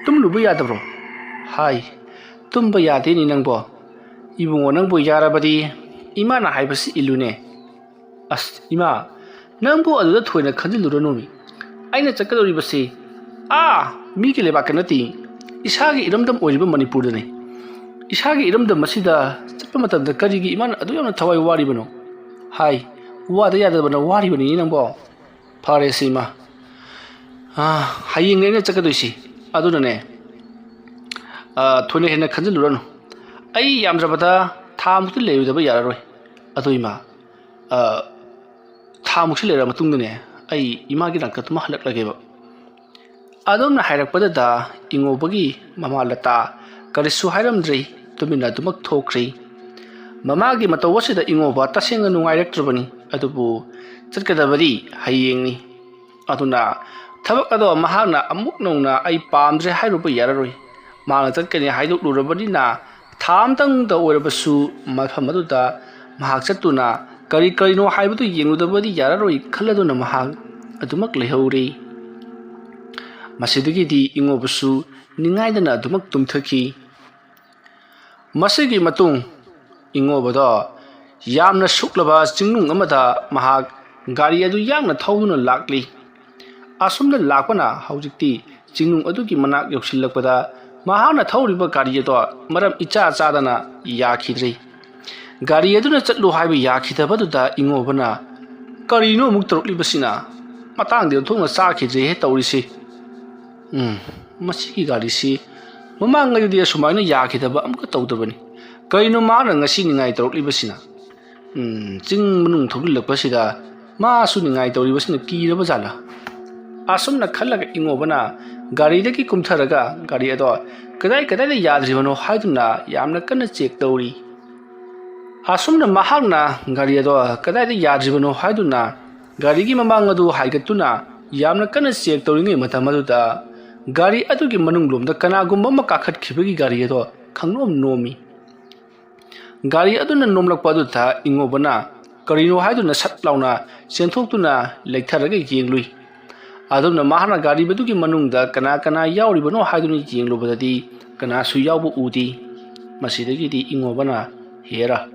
ꯇꯨꯝꯂꯨꯕ ꯌꯥꯗꯕ꯭ꯔꯣ?" ꯍꯥꯏ꯫ "ꯇꯨꯝꯕ ꯌꯥꯗꯦꯅꯦ ꯅꯪꯕꯣ꯫ ꯏꯕꯨꯡꯉꯣ, ꯅꯪꯕꯨ ꯌꯥꯔꯕꯗꯤ ꯏꯃꯥꯅ ꯍꯥꯏꯕꯁꯤ ꯏꯜꯂꯨꯅꯦ꯫" "ꯑꯁ, ꯏꯃꯥ, ꯅꯪꯕꯨ ꯑꯗꯨꯗ ꯊꯣꯏꯅ ꯈꯟꯖꯤꯜꯂꯨꯔꯅꯨꯃꯤ꯫ ꯑꯩꯅ ꯆꯠꯀꯗꯧꯔꯤꯕꯁꯤ ꯑꯥ ꯃꯤꯒꯤ ꯂꯩꯕꯥꯛꯇ ꯅꯠꯇꯦ, ꯏꯁꯥꯒꯤ ꯏꯔꯝꯗꯝ ꯑꯣꯏꯔꯤꯕ ꯃꯅꯤꯄꯨꯔꯗꯅꯤ꯫ "ꯏꯁꯥꯒꯤ ꯏꯔꯝꯗꯝ ꯑꯁꯤꯗ ꯆꯠꯄ ꯃꯇꯝꯗ ꯀꯔꯤꯒꯤ ꯏꯃꯥꯅ ꯑꯗꯨ ꯌꯥꯝꯅ ꯊꯋꯥꯏ ꯋꯥꯔꯤꯕꯅꯣ?" "ꯍꯥꯏ, ꯋꯥꯗ ꯌꯥꯗꯕꯅ ꯋꯥꯔꯤꯕꯅꯤ ꯅꯪꯕꯣ꯫" "ꯐꯔꯦꯁꯦ ꯏꯃꯥ, ꯑꯥ, ꯍꯌꯦꯡꯅꯦ ꯑꯩꯅ ꯆꯠꯀꯗꯣꯏꯁꯤ꯫ ꯑꯗꯨꯅꯅꯦ, ꯑꯥ, ꯊꯣꯏꯅ ꯍꯦꯟꯅ ꯈꯟꯖꯤꯜꯂꯨꯔꯅꯨ꯫ ꯑꯩ ꯌꯥꯝꯗ꯭ꯔꯕꯗ ꯊꯥ ꯃꯨꯛꯇꯤ ꯂꯩꯔꯨꯗꯕ ꯌꯥꯔꯔꯣꯏ꯫ ꯑꯗꯣ ꯏꯃꯥ, ꯑꯥ, ꯊꯥ ꯃꯨꯛꯁꯤ ꯂꯩꯔ ꯃꯇꯨꯡꯗꯅꯦ ꯑꯩ ꯏꯃꯥꯒꯤ ꯅꯥꯛꯇ ꯑꯗꯨꯝ ꯍꯜꯂꯛꯂꯒꯦꯕ꯫" ꯑꯗꯨꯝꯅ ꯍꯥꯏꯔꯛꯄꯗꯨꯗ ꯏꯉꯣꯕꯒꯤ ꯃꯃꯥ ꯂꯇꯥ ꯀꯔꯤꯁꯨ ꯍꯥꯏꯔꯝꯗ꯭ꯔꯤ, ꯇꯨꯃꯤꯟꯅ ꯑꯗꯨꯃꯛ ꯊꯣꯛꯈ꯭ꯔꯤ꯫ ꯃꯃꯥꯒꯤ ꯃꯇꯧ ꯑꯁꯤꯗ ꯏꯉꯣꯕ ꯇꯁꯦꯡꯅ ꯅꯨꯡꯉꯥꯏꯔꯛꯇ꯭ꯔꯕꯅꯤ, ꯑꯗꯨꯕꯨ ꯆꯠꯀꯗꯕꯗꯤ ꯍꯌꯦꯡꯅꯤ꯫ ꯑꯗꯨꯅ ꯊꯕꯛ ꯑꯗꯣ ꯃꯍꯥꯛꯅ ꯑꯃꯨꯛ ꯅꯧꯅ "ꯑꯩ ꯄꯥꯝꯗ꯭ꯔꯦ" ꯍꯥꯏꯔꯨꯕ ꯌꯥꯔꯔꯣꯏ꯫ ꯃꯍꯥꯛꯅ ꯆꯠꯀꯅꯤ ꯍꯥꯏꯗꯣꯛꯂꯨꯔꯕꯅꯤꯅ ꯊꯥ ꯑꯃꯇꯪꯗ ꯑꯣꯏꯔꯕꯁꯨ ꯃꯐꯝ ꯑꯗꯨꯗ ꯃꯍꯥꯛ ꯆꯠꯇꯨꯅ ꯀꯔꯤ ꯀꯔꯤꯅꯣ ꯍꯥꯏꯕꯗꯨ ꯌꯦꯡꯂꯨꯗꯕꯗꯤ ꯌꯥꯔꯔꯣꯏ ꯈꯜꯂꯗꯨꯅ ꯃꯍꯥꯛ ꯑꯗꯨꯃꯛ ꯂꯩꯍꯧꯔꯤ꯫ ꯃꯁꯤꯗꯒꯤꯗꯤ ꯏꯉꯣꯕꯁꯨ ꯅꯤꯡꯉꯥꯏꯗꯅ ꯑꯗꯨꯃꯛ ꯇꯨꯝꯊꯈꯤ꯫ ꯃꯁꯤꯒꯤ ꯃꯇꯨꯡ ꯏꯉꯣꯕꯗꯣ ꯌꯥꯝꯅ ꯁꯨꯛꯂꯕ ꯆꯤꯡꯅꯨꯡ ꯑꯃꯗ ꯃꯍꯥꯛ ꯒꯥꯔꯤ ꯑꯗꯨ ꯌꯥꯡꯅ ꯊꯧꯗꯨꯅ ꯂꯥꯛꯂꯤ꯫ ꯑꯁꯨꯝꯅ ꯂꯥꯛꯄꯅ ꯍꯧꯖꯤꯛꯇꯤ ꯆꯤꯡꯅꯨꯡ ꯑꯗꯨꯒꯤ ꯃꯅꯥꯛ ꯌꯧꯁꯤꯜꯂꯛꯄꯗ ꯃꯍꯥꯛꯅ ꯊꯧꯔꯤꯕ ꯒꯥꯔꯤ ꯑꯗꯣ ꯃꯔꯝ ꯏꯆꯥ ꯆꯥꯗꯅ ꯌꯥꯈꯤꯗ꯭ꯔꯦ꯫ ꯒꯥꯔꯤ ꯑꯗꯨꯅ ꯆꯠꯂꯨ ꯍꯥꯏꯕ ꯌꯥꯈꯤꯗꯕꯗꯨꯗ ꯏꯉꯣꯕꯅ "ꯀꯔꯤꯅꯣ ꯑꯃꯨꯛ ꯇꯧꯔꯛꯂꯤꯕꯁꯤꯅ? ꯃꯇꯥꯡꯗꯤ ꯑꯣꯟꯊꯣꯛꯅ ꯆꯥꯈꯤꯗ꯭ꯔꯦꯍꯦ ꯇꯧꯔꯤꯁꯤ꯫ ꯎꯝ, ꯃꯁꯤꯒꯤ ꯒꯥꯔꯤꯁꯤ ꯃꯃꯥꯡꯉꯩꯗꯗꯤ ꯑꯁꯨꯃꯥꯏꯅ ꯌꯥꯈꯤꯗꯕ ꯑꯃꯨꯛꯀ ꯇꯧꯗꯕꯅꯤ꯫ ꯀꯔꯤꯅꯣ ꯃꯥꯅ ꯉꯁꯤ ꯅꯤꯡꯉꯥꯏ ꯇꯧꯔꯛꯂꯤꯕꯁꯤꯅ? ꯎꯝ, ꯆꯤꯡ ꯃꯅꯨꯡ ꯊꯧꯖꯤꯜꯂꯛꯄꯁꯤꯗ ꯃꯥꯁꯨ ꯅꯤꯡꯉꯥꯏ ꯇꯧꯔꯤꯕꯁꯤꯅ ꯀꯤꯔꯕ ꯖꯥꯠꯂꯥ?" ꯑꯁꯨꯝꯅ ꯈꯜꯂꯒ ꯏꯉꯣꯕꯅ ꯒꯥꯔꯤꯗꯒꯤ ꯀꯨꯝꯊꯔꯒ ꯒꯥꯔꯤ ꯑꯗꯣ ꯀꯗꯥꯏ ꯀꯗꯥꯏꯗ ꯌꯥꯗ꯭ꯔꯤꯕꯅꯣ ꯍꯥꯏꯗꯨꯅ ꯌꯥꯝꯅ ꯀꯟꯅ ꯆꯦꯛ ꯇꯧꯔꯤ꯫ ꯑꯁꯨꯝꯅ ꯃꯍꯥꯛꯅ ꯒꯥꯔꯤ ꯑꯗꯣ ꯀꯗꯥꯏꯗ ꯌꯥꯗ꯭ꯔꯤꯕꯅꯣ ꯍꯥꯏꯗꯨꯅ ꯒꯥꯔꯤꯒꯤ ꯃꯃꯥꯡ ꯑꯗꯨ ꯍꯥꯏꯒꯠꯇꯨꯅ ꯌꯥꯝꯅ ꯀꯟꯅ ꯆꯦꯛ ꯇꯧꯔꯤꯉꯩ ꯃꯇꯝ ꯑꯗꯨꯗ ꯒꯥꯔꯤ ꯑꯗꯨꯒꯤ ꯃꯅꯨꯡꯂꯣꯝꯗ ꯀꯅꯥꯒꯨꯝꯕ ꯑꯃ ꯀꯥꯈꯠꯈꯤꯕꯒꯤ ꯒꯥꯔꯤ ꯑꯗꯣ ꯈꯪꯅꯣꯝ ꯅꯣꯝꯃꯤ꯫ ꯒꯥꯔꯤ ꯑꯗꯨꯅ ꯅꯣꯝꯂꯛꯄ ꯑꯗꯨꯗ ꯏꯉꯣꯕꯅ ꯀꯔꯤꯅꯣ ꯍꯥꯏꯗꯨꯅ ꯁꯠ ꯂꯥꯎꯅ ꯆꯦꯟꯊꯣꯛꯇꯨꯅ ꯂꯩꯊꯔꯒ ꯌꯦꯡꯂꯨꯏ꯫ ꯑꯗꯨꯝꯅ ꯃꯍꯥꯛꯅ ꯒꯥꯔꯤ ꯑꯗꯨꯒꯤ ꯃꯅꯨꯡꯗ ꯀꯅꯥ ꯀꯅꯥ ꯌꯥꯎꯔꯤꯕꯅꯣ ꯍꯥꯏꯗꯨꯅ ꯌꯦꯡꯂꯨꯕꯗꯗꯤ ꯀꯅꯥꯁꯨ ꯌꯥꯎꯕ ꯎꯗꯦ꯫ ꯃꯁꯤꯗꯒꯤꯗꯤ ꯏꯉꯣꯕꯅ, "ꯍꯦꯔꯥ,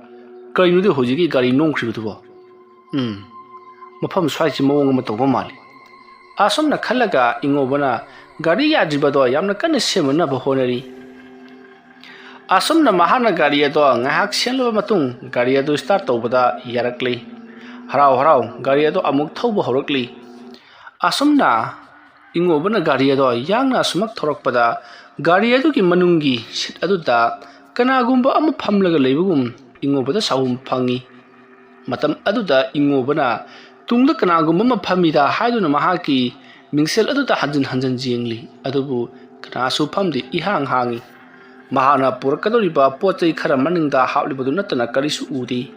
ꯀꯔꯤꯅꯣꯗꯤ ꯍꯧꯖꯤꯛꯀꯤ ꯒꯥꯔꯤ ꯅꯣꯝꯈ꯭ꯔꯤꯕꯗꯨꯕꯣ? ꯎꯝ, ꯃꯐꯝ ꯁ꯭ꯋꯥꯏꯁꯤ ꯃꯑꯣꯡ ꯑꯃ ꯇꯧꯕ ꯃꯥꯜꯂꯤ꯫" ꯑꯁꯨꯝꯅ ꯈꯜꯂꯒ ꯏꯉꯣꯕꯅ ꯒꯥꯔꯤ ꯌꯥꯗ꯭ꯔꯤꯕꯗꯣ ꯌꯥꯝꯅ ꯀꯟꯅ ꯁꯦꯝꯅꯅꯕ ꯍꯣꯠꯅꯔꯤ꯫ ꯑꯁꯨꯝꯅ ꯃꯍꯥꯛꯅ ꯒꯥꯔꯤ ꯑꯗꯣ ꯉꯥꯏꯍꯥꯛ ꯁꯦꯝꯂꯕ ꯃꯇꯨꯡ, ꯒꯥꯔꯤ ꯑꯗꯨ start ꯇꯧꯕꯗ ꯌꯥꯔꯛꯂꯤ꯫ ꯍꯔꯥꯎ ꯍꯔꯥꯎ ꯒꯥꯔꯤ ꯑꯗꯨ ꯑꯃꯨꯛ ꯊꯧꯕ ꯍꯧꯔꯛꯂꯤ꯫ ꯑꯁꯨꯝꯅ ꯏꯉꯣꯕꯅ ꯒꯥꯔꯤ ꯑꯗꯣ ꯌꯥꯡꯅ ꯑꯁꯨꯃꯛ ꯊꯧꯔꯛꯄꯗ, ꯒꯥꯔꯤ ꯑꯗꯨꯒꯤ ꯃꯅꯨꯡꯒꯤ seat ꯑꯗꯨꯗ ꯀꯅꯥꯒꯨꯝꯕ ꯑꯃ ꯐꯝꯂꯒ ꯂꯩꯕꯒꯨꯝ ꯏꯉꯣꯕꯗ ꯁꯥꯎꯍꯨꯝ ꯐꯪꯏ꯫ ꯃꯇꯝ ꯑꯗꯨꯗ ꯏꯉꯣꯕꯅ ꯇꯨꯡꯗ ꯀꯅꯥꯒꯨꯝꯕ ꯑꯃ ꯐꯝꯃꯤꯗ ꯍꯥꯏꯗꯨꯅ ꯃꯍꯥꯛꯀꯤ ꯃꯤꯡꯁꯦꯜ ꯑꯗꯨꯗ ꯍꯟꯖꯤꯟ ꯍꯟꯖꯤꯟ ꯌꯦꯡꯂꯤ, ꯑꯗꯨꯕꯨ ꯀꯅꯥꯁꯨ ꯐꯝꯗꯦ, ꯏꯍꯥꯡ ꯍꯥꯡꯏ꯫ ꯃꯍꯥꯛꯅ ꯄꯨꯔꯛꯀꯗꯧꯔꯤꯕ ꯄꯣꯠ ꯆꯩ ꯈꯔ ꯃꯅꯤꯡꯗ ꯍꯥꯞꯂꯤꯕꯗꯨ ꯅꯠꯇꯅ ꯀꯔꯤꯁꯨ ꯎꯗꯦ꯫